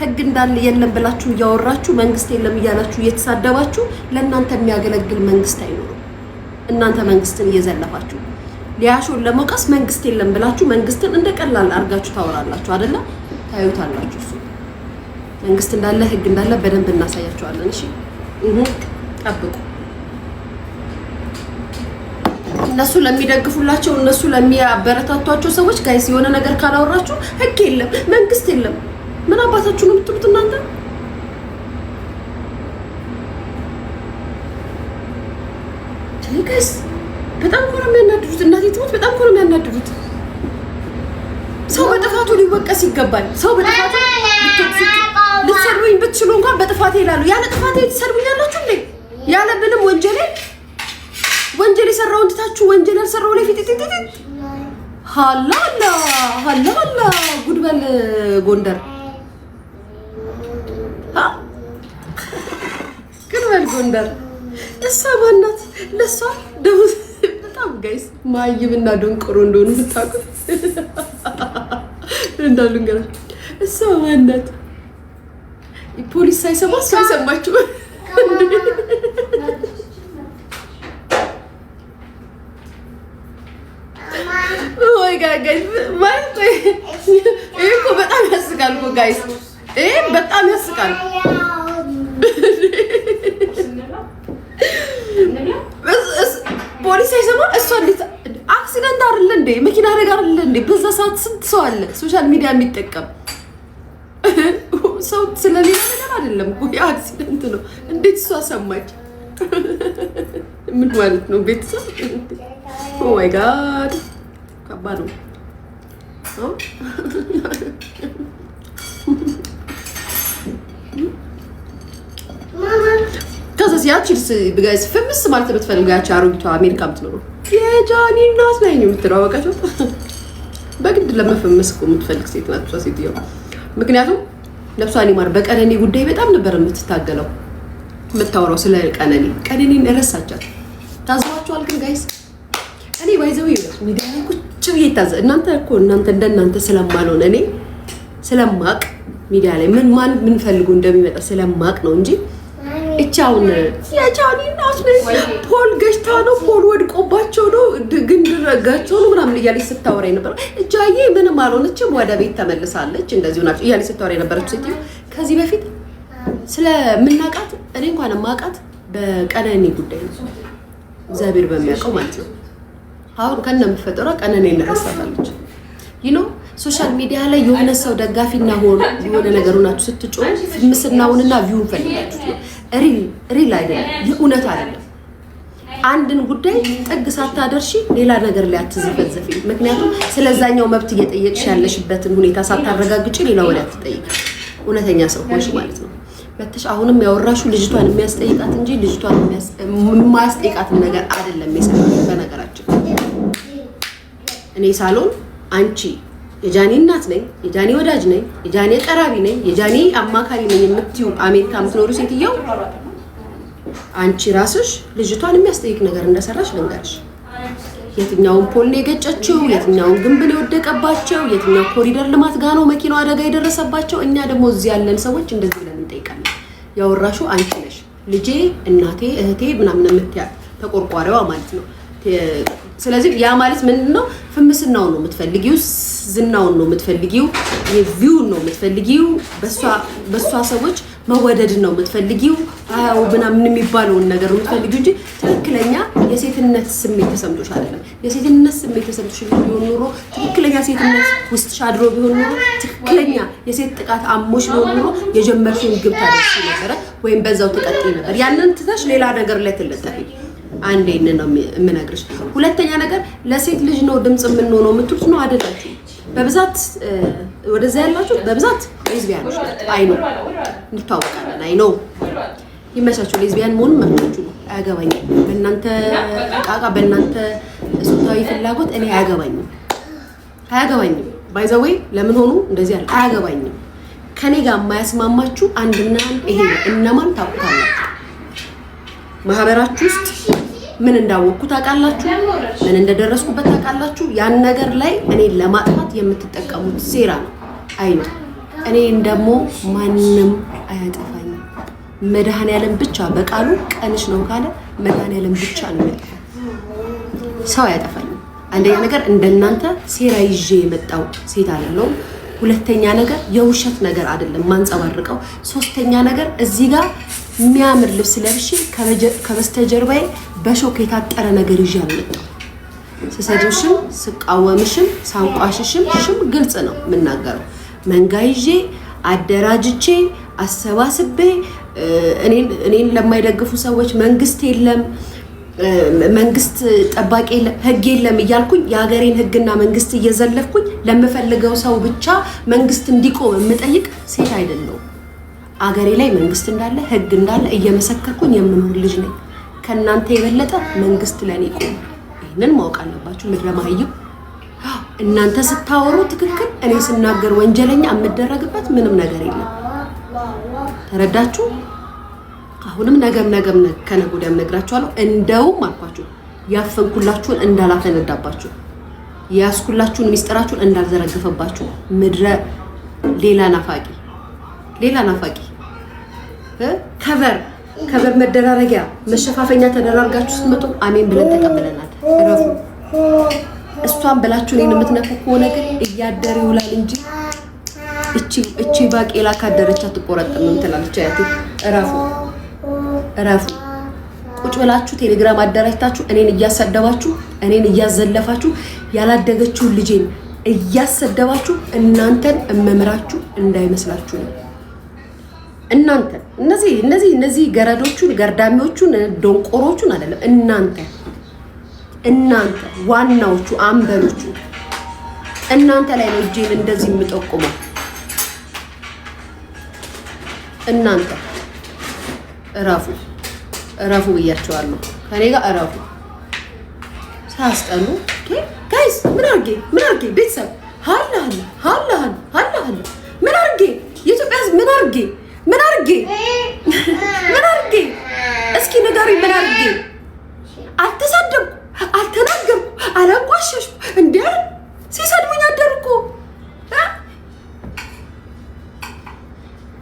ህግ እንዳለ የለም ብላችሁ እያወራችሁ፣ መንግስት የለም እያላችሁ እየተሳደባችሁ ለእናንተ የሚያገለግል መንግስት አይኖርም። እናንተ መንግስትን እየዘለፋችሁ ሊያሾን ለመውቀስ መንግስት የለም ብላችሁ መንግስትን እንደ ቀላል አድርጋችሁ ታወራላችሁ አይደለ? ታዩታላችሁ። እሱ መንግስት እንዳለ፣ ህግ እንዳለ በደንብ እናሳያቸዋለን። እሺ ጠብቁ። እነሱ ለሚደግፉላቸው፣ እነሱ ለሚያበረታቷቸው ሰዎች guys የሆነ ነገር ካላወራችሁ ህግ የለም፣ መንግስት የለም። ምን አባታችሁ ነው የምትሉት እናንተ? Guys በጣም እኮ ነው የሚያናድዱት። እናቴ ትሙት በጣም እኮ ነው የሚያናድዱት። ሰው በጥፋቱ ሊወቀስ ይገባል። ሰው በጥፋቱ ልትሰድቡኝ ብትችሉ እንኳን በጥፋቴ ይላሉ። ያለ ጥፋቴ ትሰድቡኛላችሁ እንዴ? ያለ ምንም ወንጀሌ፣ ወንጀል የሰራውን ትታችሁ ወንጀል ያልሰራው ላይ ፊት ፊት ሀላ ሀላ ሀላ ሀላ። ጉድበል ጎንደር፣ ጉድበል ጎንደር። እሷ ማናት? ለእሷ ደግሞ በጣም guys ማይምና ደንቆሮ እንደሆኑ የምታውቁት እንዳሉ እንገራ እሷ ማናት? ፖሊስ ሳይሰማ እሷ የሰማችው። ወይ guys፣ ማለት ይሄ እኮ በጣም ያስቃል እኮ guys፣ ይሄ በጣም ያስቃል። ሳይሰማ እሷ እንዴት accident አይደለ እንዴ? መኪና አደጋ አይደለ እንዴ? በዛ ሰዓት ስንት ሰው አለ social media የሚጠቀም ሰው። ስለሌላ ነገር አይደለም እኮ፣ የ accident ነው። እንዴት እሷ ሰማች? ምን ማለት ነው? ቤተሰብ፣ oh my God፣ ከባድ ነው። ከዛ ያቺ guys famous ማለት የምትፈልገው ያቺ አሮጊቷ አሜሪካ የምትኖረው የጃኒ እናት ነኝ የምትለው አወቃቸው። በግድ ለመፈመስ እኮ የምትፈልግ ሴት ናት እሷ ሴትየው። ምክንያቱም ነፍሷን ይማር በቀነኒ ጉዳይ በጣም ነበር የምትታገለው፣ የምታወራው ስለ ቀነኒ። ቀነኒን እረሳቻት። ታዝባችኋል ግን guys? እኔ by the way ሚዲያ ላይ ቁጭ ብዬ ይታዘ እናንተ እኮ እናንተ እንደናንተ ስለማልሆን፣ እኔ ስለማቅ፣ ሚዲያ ላይ ምን ማን ምን ፈልጎ እንደሚመጣ ስለማቅ ነው እንጂ እቻ አሁን የጃኒ እናት ነኝ፣ pole ገጭታ ነው፣ pole ወድቆባቸው ነው፣ ግንድ ረጋቸው ነው ምናምን እያለች ስታወራ የነበረው፣ እጃዬ ምንም አልሆነችም፣ ወደ ቤት ተመልሳለች፣ እንደዚሁ ናቸው እያለች ስታወራ የነበረችው ሴትዮ ከዚህ በፊት ስለምናውቃት፣ እኔ እንኳን የማውቃት በቀነኒ ጉዳይ ነው፣ እግዚአብሔር በሚያውቀው ማለት ነው። አሁን ከነ መፈጠሯ ቀነኒ እንረሳታለች። Social media ላይ የሆነ ሰው ደጋፊና ሆኖ የሆነ ነገር ሆናችሁ ስትጮሁ ምስናውንና view ን ፈልጋችሁት ነው። Real አይደለም፣ የእውነት አይደለም። አንድን ጉዳይ ጥግ ሳታደርሺ ሌላ ነገር ላይ አትዘፈዘፊ። ምክንያቱም ስለዛኛው መብት እየጠየቅሽ ያለሽበትን ሁኔታ ሳታረጋግጪ ሌላ ወሬ አትጠይቂ። እውነተኛ ሰው ሆንሽ ማለት ነው። መተሽ አሁንም ያወራሹ ልጅቷን የሚያስጠይቃት እንጂ ልጅቷን የማያስጠይቃትን ነገር አይደለም የሰራሽው። በነገራችን እኔ ሳሎን አንቺ የጃኒ እናት ነኝ፣ የጃኒ ወዳጅ ነኝ፣ የጃኒ ቀራቢ ነኝ፣ የጃኒ አማካሪ ነኝ የምትዩ አሜሪካ የምትኖሩ ሴትየው፣ አንቺ ራስሽ ልጅቷን የሚያስጠይቅ ነገር እንደሰራሽ ልንገርሽ። የትኛውን pole ነው የገጨችው? የትኛውን ግንብ ነው የወደቀባቸው? የትኛው ኮሪደር ልማት ጋ ነው መኪናው አደጋ የደረሰባቸው? እኛ ደግሞ እዚህ ያለን ሰዎች እንደዚህ ብለን እንጠይቃለን። ያወራሹ አንቺ ነሽ። ልጄ፣ እናቴ፣ እህቴ ምናምን የምትያት ተቆርቋሪዋ ማለት ነው። ስለዚህ ያ ማለት ምንድን ነው? ፍምስናውን ነው የምትፈልጊው፣ ዝናውን ነው የምትፈልጊው፣ የ view ን ነው የምትፈልጊው፣ በእሷ ሰዎች መወደድን ነው የምትፈልጊው፣ አያው ምናምን የሚባለውን ነገር ነው የምትፈልጊው እንጂ ትክክለኛ የሴትነት ስሜት ተሰምቶሽ አይደለም። የሴትነት ስሜት ተሰምቶሽ ቢሆን ኖሮ፣ ትክክለኛ ሴትነት ውስጥሽ አድሮ ቢሆን ኖሮ፣ ትክክለኛ የሴት ጥቃት አሞሽ ቢሆን ኖሮ የጀመርሽውን ግብ ታደርሺ ነበረ፣ ወይም በዛው ትቀጥይ ነበር። ያንን ትተሽ ሌላ ነገር ላይ ትለጠፊ። አንዴ ይህንን ነው የምነግርሽ። ሁለተኛ ነገር ለሴት ልጅ ነው ድምፅ የምንሆነው የምትሉት ነው፣ አይደላችሁ። በብዛት ወደዛ ያላችሁ በብዛት ሌዝቢያኖች ናቸው። I know፣ እንተዋወቃለን። I know፣ ይመቻችሁ። ሌዝቢያን መሆን መብታችሁ ነው። አያገባኝም። በእናንተ ቃቃ፣ በእናንተ ጾታዊ ፍላጎት እኔ አያገባኝም፣ አያገባኝም። By the way ለምን ሆኑ እንደዚህ አለ፣ አያገባኝም። ከኔ ጋር የማያስማማችሁ አንድና አንድ ይሄ ነው። እነማን ታውቁታላችሁ? ማህበራችሁ ውስጥ ምን እንዳወቅኩ ታውቃላችሁ፣ ምን እንደደረስኩበት ታውቃላችሁ። ያን ነገር ላይ እኔን ለማጥፋት የምትጠቀሙት ሴራ ነው። I know፣ እኔን ደግሞ ማንም አያጠፋኝም። መድኃኔዓለም ብቻ በቃሉ ቀንሽ ነው ካለ መድኃኔዓለም ብቻ ነው የሚያጠፋኝ፣ ሰው አያጠፋኝም። አንደኛ ነገር እንደናንተ ሴራ ይዤ የመጣው ሴት አይደለሁም። ሁለተኛ ነገር የውሸት ነገር አይደለም ማንጸባርቀው። ሶስተኛ ነገር እዚህ ጋር የሚያምር ልብስ ለብሼ ከበስተጀርባዬ በሾክ የታጠረ ነገር ይዤ አልመጣሁም። ስሰድብሽም፣ ስቃወምሽም፣ ሳንቋሽሽም ሽም ግልጽ ነው የምናገረው። መንጋ ይዤ አደራጅቼ አሰባስቤ እኔን ለማይደግፉ ሰዎች መንግስት የለም፣ መንግስት ጠባቂ የለም፣ ህግ የለም እያልኩኝ የሀገሬን ህግና መንግስት እየዘለፍኩኝ ለምፈልገው ሰው ብቻ መንግስት እንዲቆም የምጠይቅ ሴት አይደለሁም። አገሬ ላይ መንግስት እንዳለ፣ ህግ እንዳለ እየመሰከርኩኝ የምኖር ልጅ ነኝ። ከእናንተ የበለጠ መንግስት ለእኔ ቆሟል። ይህንን ማወቅ አለባችሁ። ምድረ መሀይም፣ እናንተ ስታወሩ ትክክል፣ እኔ ስናገር ወንጀለኛ የምደረግበት ምንም ነገር የለም። ተረዳችሁ? አሁንም ነገም ነገም ከነገ ወዲያም ነግራችኋለሁ። እንደውም አልኳችሁ ያፈንኩላችሁን እንዳላፈነዳባችሁ፣ የያዝኩላችሁን ሚስጥራችሁን እንዳልዘረግፈባችሁ። ምድረ ሌላ ናፋቂ፣ ሌላ ናፋቂ፣ cover መደራረጊያ መሸፋፈኛ ተደራርጋችሁ ስትመጡ አሜን ብለን ተቀብለናል። እረፉ። እሷን ብላችሁ እኔን የምትነኩ ከሆነ ግን እያደረ ይውላል እንጂ እቺ እቺ ባቄላ ካደረች አትቆረጥምም ትላለች አያቴ። እረፉ፣ እረፉ። ቁጭ ብላችሁ ቴሌግራም አደራጅታችሁ እኔን እያሰደባችሁ፣ እኔን እያዘለፋችሁ፣ ያላደገችውን ልጄን እያሰደባችሁ እናንተን እመምራችሁ እንዳይመስላችሁ ነው። እናንተ እነዚህ ገረዶቹን፣ ገርዳሚዎቹን፣ ደንቆሮቹን አይደለም። እናንተ ዋናዎቹ አምበሎቹ እናንተ ላይ ነው እጄን እንደዚህ የምጠቁመው። እናንተ እረፉ፣ እረፉ ብያቸዋለሁ። ከኔ ጋር እረፉ። ሳያስጠሉ guys። ምን አርጌ፣ ምን አርጌ ቤተሰብ ሀላ ሀላ ሀላ ሀላ ምን አርጌ? የኢትዮጵያ ሕዝብ ምን አርጌ፣ ምን አርጌ፣ ምን አርጌ? እስኪ ንገሩኝ፣ ምን አርጌ? አልተሳደብኩ፣ አልተናገርኩ፣ አላንቋሸሽኩ። እንዲ ሲሰድቡኝ አደሩ እኮ።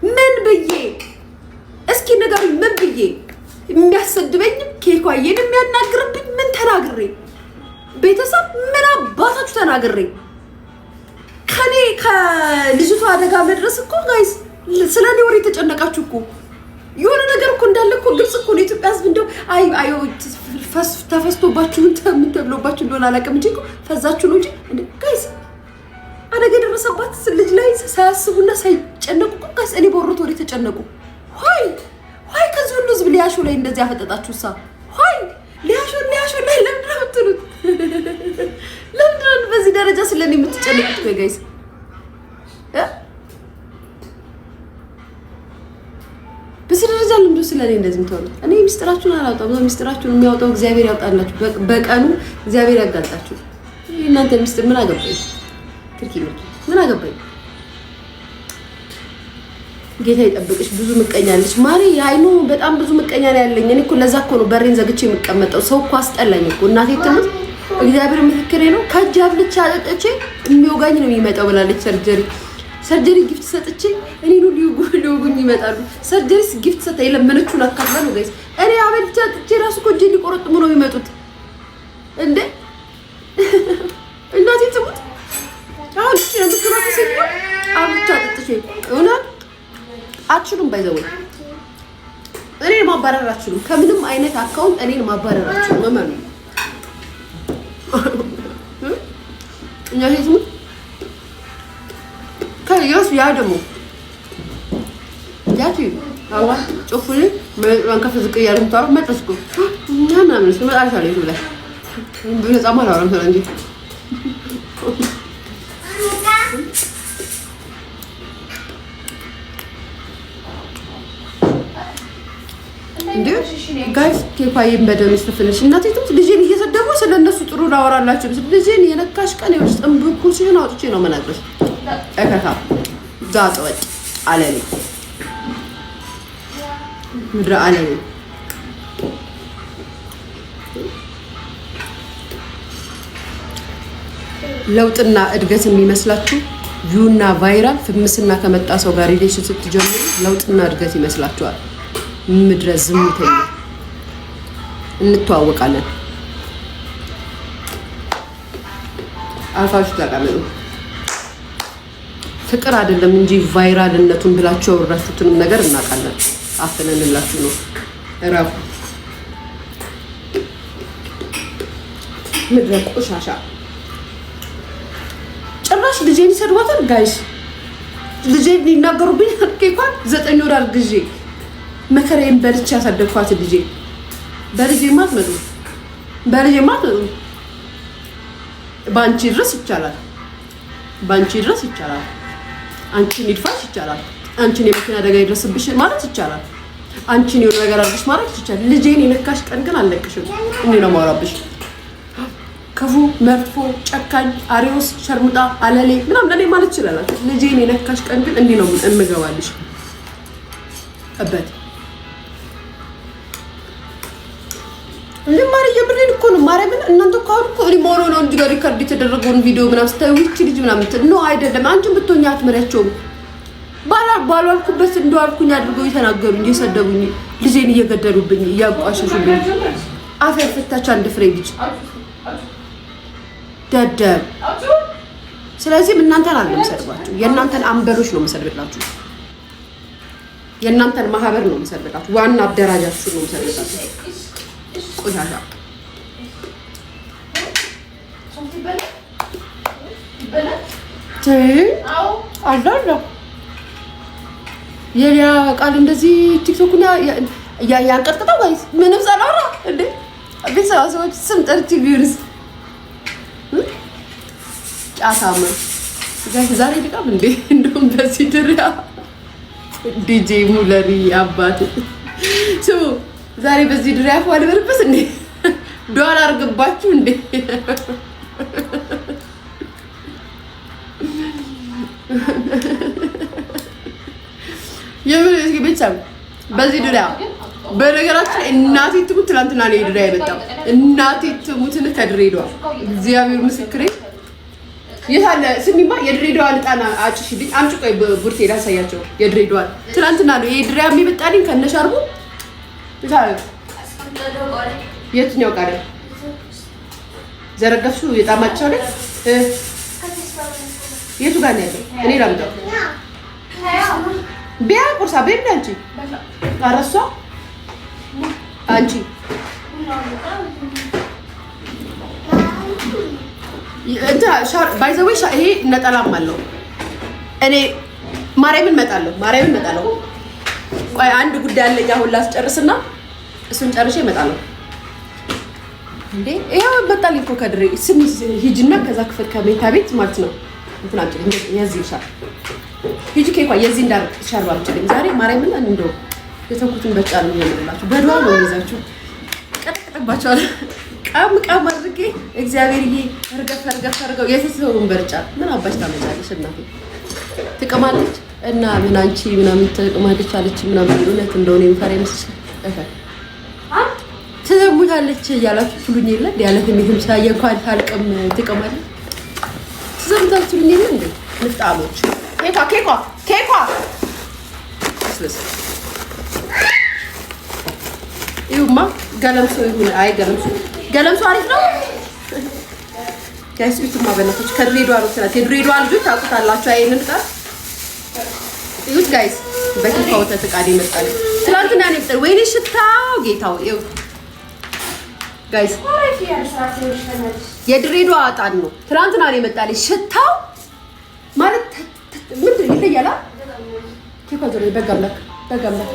ምን ብዬ? እስኪ ንገሩኝ፣ ምን ብዬ? የሚያሰድበኝም ኬኳዬን የሚያናግርብኝ ምን ተናግሬ? ቤተሰብ ምን አባታችሁ ተናግሬ? ከኔ ከልጅቷ አደጋ መድረስ እኮ guys ስለ እኔ ወሬ የተጨነቃችሁ እኮ የሆነ ነገር እኮ እንዳለ እኮ ግልጽ እኮ ነው። የኢትዮጵያ ሕዝብ እንደው አይ አይ ተፈስቶባችሁ ምን ተብሎባችሁ እንደሆነ አላውቅም እንጂ እኮ ፈዛችሁ ነው እንጂ guys አደጋ የደረሰባት ልጅ ላይ ሳያስቡና ሳይጨነቁ እኮ guys እኔ በወሩት ወሬ ተጨነቁ። Why, why ከዚህ ሁሉ ሕዝብ ሊያሾ ላይ እንደዚህ ያፈጠጣችሁ ሳ? Why ሊያሾ ሊያሾ ላይ ለምንድን ነው የምትሉት? ለምንድን ነው በዚህ ደረጃ ስለኔ የምትጨነቁት? Guys፣ በዚህ ደረጃ ለምንድን ስለ እኔ እንደዚህ የምትሆኑት? እኔ ሚስጥራችሁን አላወጣም። ሚስጥራችሁን የሚያወጣው እግዚአብሔር ያውጣላችሁ። በቀኑ እግዚአብሔር ያጋልጣችሁ። እናንተ ሚስጥር ምን አገባኝ? ትርኪ ምርኪ ምን አገባኝ? ጌታ ይጠብቅሽ። ብዙ ምቀኛ አለች ማሪ። አይኑ በጣም ብዙ ምቀኛ ነው ያለኝ። እኔ እኮ ለዛ እኮ ነው በሬን ዘግቼ የምቀመጠው። ሰው እኮ አስጠላኝ እኮ። እናቴ ትሙት፣ እግዚአብሔር ምስክሬ ነው። ከእጅ አብልቼ አጠጥቼ የሚወጋኝ ነው የሚመጣው ብላለች። Surgery gift ሰጥቼ እኔን ሁሉ ሊወጉኝ ይመጣሉ። Surgery ስ gift ሰጥታ የለመነችውን አካፍላ ነው guys። እኔ አበልቼ አጥቼ ራሱ እኮ እጄን ሊቆረጥሙ ነው የሚመጡት እንዴ። እናቴ ትሙት አሁን እቺ የምትላት ሴትዮ አብልቼ አጠጥቼ እውነት አትችሉም። By the way እኔን ማባረር አትችሉም። ከምንም አይነት account እኔን ማባረር አትችሉም። እመኑ። እናቴ ትሙት ከየስ ያ ደግሞ ያቺ አዋ ጮፉን መጥሯን ከፍ ዝቅ እያለ የምታወራው መጣች እኮ ምናምን እመጣልሻለሁ ዩቲዩብ ላይ በነፃማ አላወራም ስለ እንጂ። እንዴ guys፣ ኬኳዬን በደም ይስፍልሽ። እናቴ ትሙት ልጄን እየሰደቡ ስለ እነሱ ጥሩ ላወራላቸው። ልጄን የነካሽ ቀን ይኸውልሽ ጥንብኩ ሲሆን አውጥቼ ነው መናግረሽ። እከካ ጋጠ ወጥ አለሌ፣ ምድረ አለሌ። ለውጥና እድገት የሚመስላችሁ view ና viral famous ና ከመጣ ሰው ጋር relation ስትጀምሩ ለውጥና እድገት ይመስላችኋል። ምድረ ዝሙተኛ፣ እንተዋወቃለን። አርፋችሁ ተቀመጡ። ፍቅር አይደለም እንጂ viral ነቱን ብላችሁ ያወራችሁትንም ነገር እናውቃለን። አፍነንላችሁ ነው። እረፉ። ምድረ ቆሻሻ፣ ጭራሽ ልጄን ይሰድቧታል። Guys፣ ልጄን ሊናገሩብኝ እንኳን 9 ወር አርግዤ መከራዬን በልቼ ያሳደግኳት ልጄ፣ በልጄማ አትመጡም፣ በልጄማ አትመጡም። በአንቺ ድረስ ይቻላል፣ በአንቺ ድረስ ይቻላል። አንቺን ይድፋሽ ይቻላል። አንቺን የመኪና አደጋ ይድረስብሽ ማለት ይቻላል። አንቺን የሆነ ነገር አድርግሽ ማለት ይቻላል። ልጄን የነካሽ ቀን ግን አልለቅሽም። እኔ ነው የማወራብሽ። ክፉ፣ መጥፎ፣ ጨካኝ፣ አሪዎስ፣ ሸርሙጣ፣ አለሌ ምናምን ለኔ ማለት ይችላላችሁ። ልጄን የነካሽ ቀን ግን እንዲህ ነው እምገባልሽ እበት። እንዴ ማርዬ፣ ብሬን እኮ ነው ማርያምን። እናንተ እኮ አሁን እኮ እኔ ሞሮ ነው እንጂ ጋር record የተደረገውን ቪዲዮ ምናምን ስታዩ ይቺ ልጅ ምናምን no አይደለም። አንቺን ብትሆኚ አትመሪያቸውም። ባልዋልኩበት እንደዋልኩኝ አድርገው እየተናገሩኝ፣ እየሰደቡኝ፣ ልጄን እየገደሉብኝ፣ እያቋሸሹብኝ፣ አፍ ያልፈታች አንድ ፍሬ ልጅ ደደብ። ስለዚህም እናንተን አለ የምሰድባችሁ፣ የእናንተን አንበሎች ነው የምሰድብላችሁ። የእናንተን ማህበር ነው የምሰድብላችሁ። ዋና አደራጃችሁ ነው የምሰድብላችሁ። ቆሻሻ። አለ አለ የሊያ ቃል እንደዚህ ቲክቶክና ያንቀጥቅጠው guys፣ ምንም ሳላወራ እንዴ ቤተሰብ ሰዎች ስም ጠርቼ ቢሆንስ ጫታማ guys ዛሬ ልቃም እንዴ? እንደውም በዚህ ድሪያ ዲጄ ሙለሪ አባት ስሙ፣ ዛሬ በዚህ ድሪያ ፏ ልበልበት እንዴ? ዶላር አላርግባችሁ እንዴ? የምን እስኪ ቤተሰብ በዚህ ድሪያ። በነገራችን እናቴ ትሙት ትናንትና ነው የድሪያ የመጣው። እናቴ ትሙትን ከድሬዳዋ፣ እግዚአብሔር ምስክሬ። የት አለ? ስሚማ፣ የድሬዳዋ ልጣና አጭሽልኝ አምጪ። ቆይ ቡርቴ ላሳያቸው። የድሬዳዋ ትናንትና ነው የድሬያ የሚመጣልኝ ከነሻርቡ። የትኛው ቃሪያ ዘረገፍሽው? የጣማቸው ላይ የቱ ጋር ነው ያለው? እኔ ላምጣው። ቢያ ቁርሳ ቤት አንቺ አረሷ አንቺ by the way ይሄ ነጠላም አለው። እኔ ማርያምን እመጣለሁ፣ ማርያምን እመጣለሁ። ቆይ አንድ ጉዳይ አለኝ አሁን ላስጨርስና እሱን ጨርሼ እመጣለሁ። እንዴ ይኸው መጣልኝ እኮ ከድሬ። ስሚ፣ ሂጂና ከዛ ክፍል ከሜታ ቤት ማለት ነው እንትን አምጪልኝ። የዚህ ይሻል፣ ሂጂ ኬኳ የዚህ እንዳር ሻርባ አምጪልኝ ዛሬ። ማርያምን እንደው የተንኩትን በጫ ነው የሚሆንላችሁ። በድዋ ነው የሚይዛችሁ። ቀጠቅጥባቸዋለሁ። ቃም ቃም አድርጌ እግዚአብሔርዬ እርገፍ እርገፍ አድርገው የተሰውን በርጫ። ምን አባሽ ታመጫለሽ እናቴ? ትቅማለች እና ምን አንቺ ምናምን ትቅማለች አለች ምናምን። እውነት እንደሆነ የምፈራ ይመስልሻል? ትዘሙታለች እያላችሁ ትሉኝ የለ? ያለ ትሜትም ሳየ እንኳን ታልቅም ትቅማለች፣ ትዘሙታለች ትሉኝ የለ እንዴ? ንፍጣሞች። ኬኳ ኬኳ ኬኳ ስልስ ይሁማ ገለምሶ ይሁን። አይ ገለምሶ ገለምሶ አሪፍ ነው። Guys እዩትማ በእናታችሁ፣ ከድሬዳዋ ነው ስላት። የድሬዳዋ ልጆች ታውቁታላችሁ። አይንን ቃል እዩት guys። በኬኳ ወተት ዕቃ ነው የመጣልኝ ትናንትና ነው የመጣልኝ። ወይኔ ሽታው ጌታው። ይኸው guys፣ የድሬዳዋ እጣን ነው። ትናንትና ነው የመጣልኝ። ሽታው ማለት ምንድን ይለያል። ኬኳ ዞሮ በጋ አምላክ በጋ አምላክ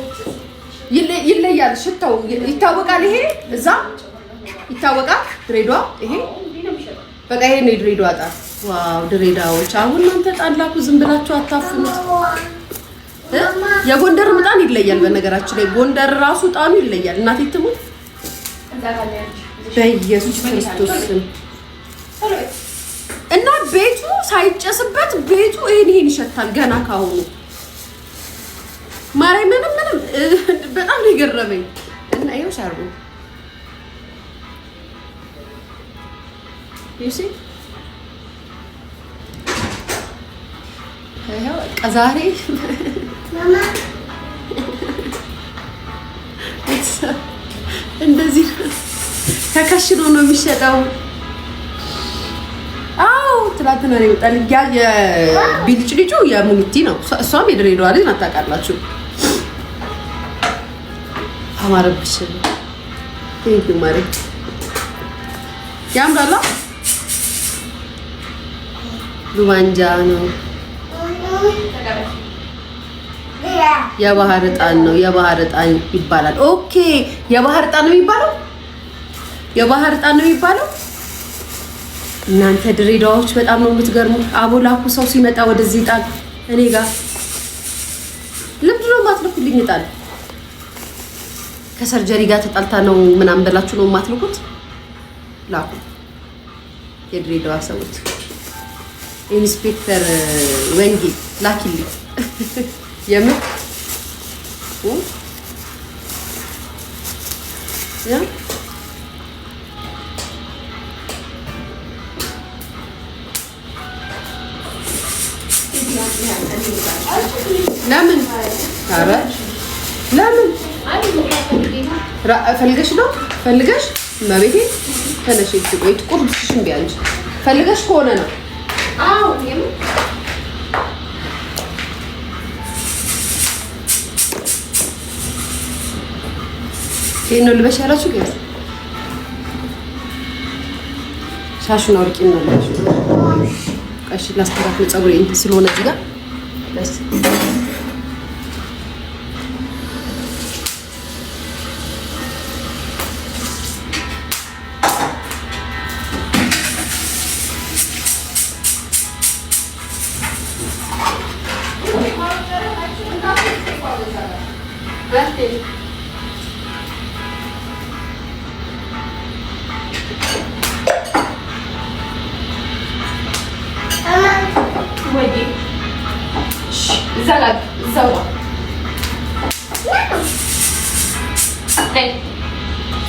ይለያል። ሽታው ይታወቃል። ይሄ እዛ ይታወቃል። ድሬዳዋ ይሄ በቃ ይሄ ነው የድሬዳዋ እጣን። Wow ድሬዳዎች፣ አሁን እናንተ እጣን ላኩ፣ ዝም ብላችሁ አታፍኑት። የጎንደር እጣን ይለያል። በነገራችን ላይ ጎንደር ራሱ እጣኑ ይለያል። እናቴ ትሙት በኢየሱስ ክርስቶስ ስም። እና ቤቱ ሳይጨስበት ቤቱ ይሄን ይሄን ይሸታል ገና ካሁኑ። ማርያም ምንም ምንም በጣም ነው የገረመኝ። እና ይኸው ሻርቡ you see፣ ይኸው በቃ ዛሬ እንደዚህ ተከሽኖ ነው የሚሸጠው። አዎ ትናንትና ነው የመጣልኝ። ያ የቢልጭ ልጁ የሙኒቲ ነው። እሷም የድሬዳዋ ልጅ ናት፣ ታውቃላችሁ። አማረብሽ። Thank you ማሪ። ያምራላ። ሉባንጃ ነው። የባህር ዕጣን ነው። የባህር ዕጣን ይባላል። Okay የባህር ዕጣን ነው የሚባለው። የባህር ዕጣን ነው የሚባለው። እናንተ ድሬዳዋዎች በጣም ነው የምትገርሙት። አቦላኩ ሰው ሲመጣ ወደዚህ ዕጣን እኔ ጋር ለምንድን ነው የማትልኩልኝ ዕጣን? ከ surgery ጋር ተጣልታ ነው ምናምን ብላችሁ ነው የማትልኩት? ላኩ የድሬዳዋ ሰዎች። ኢንስፔክተር ወንጌ ላኪልኝ። የምር ያ ለምን? ኧረ ለምን ፈልገሽ ነው? ፈልገሽ እመቤቴ ተነሽ። ቆይ ጥቁር ልብስሽን ቢያንቺ ፈልገሽ ከሆነ ነው። ይሄን ነው ልበሽ ያላችሁ guys። ሻሹን አውልቂና ልበሽ። እሺ ላስተካክል ፀጉሬ እንትን ስለሆነ እዚህ ጋር። እዛ ጋር እዛው ጋር።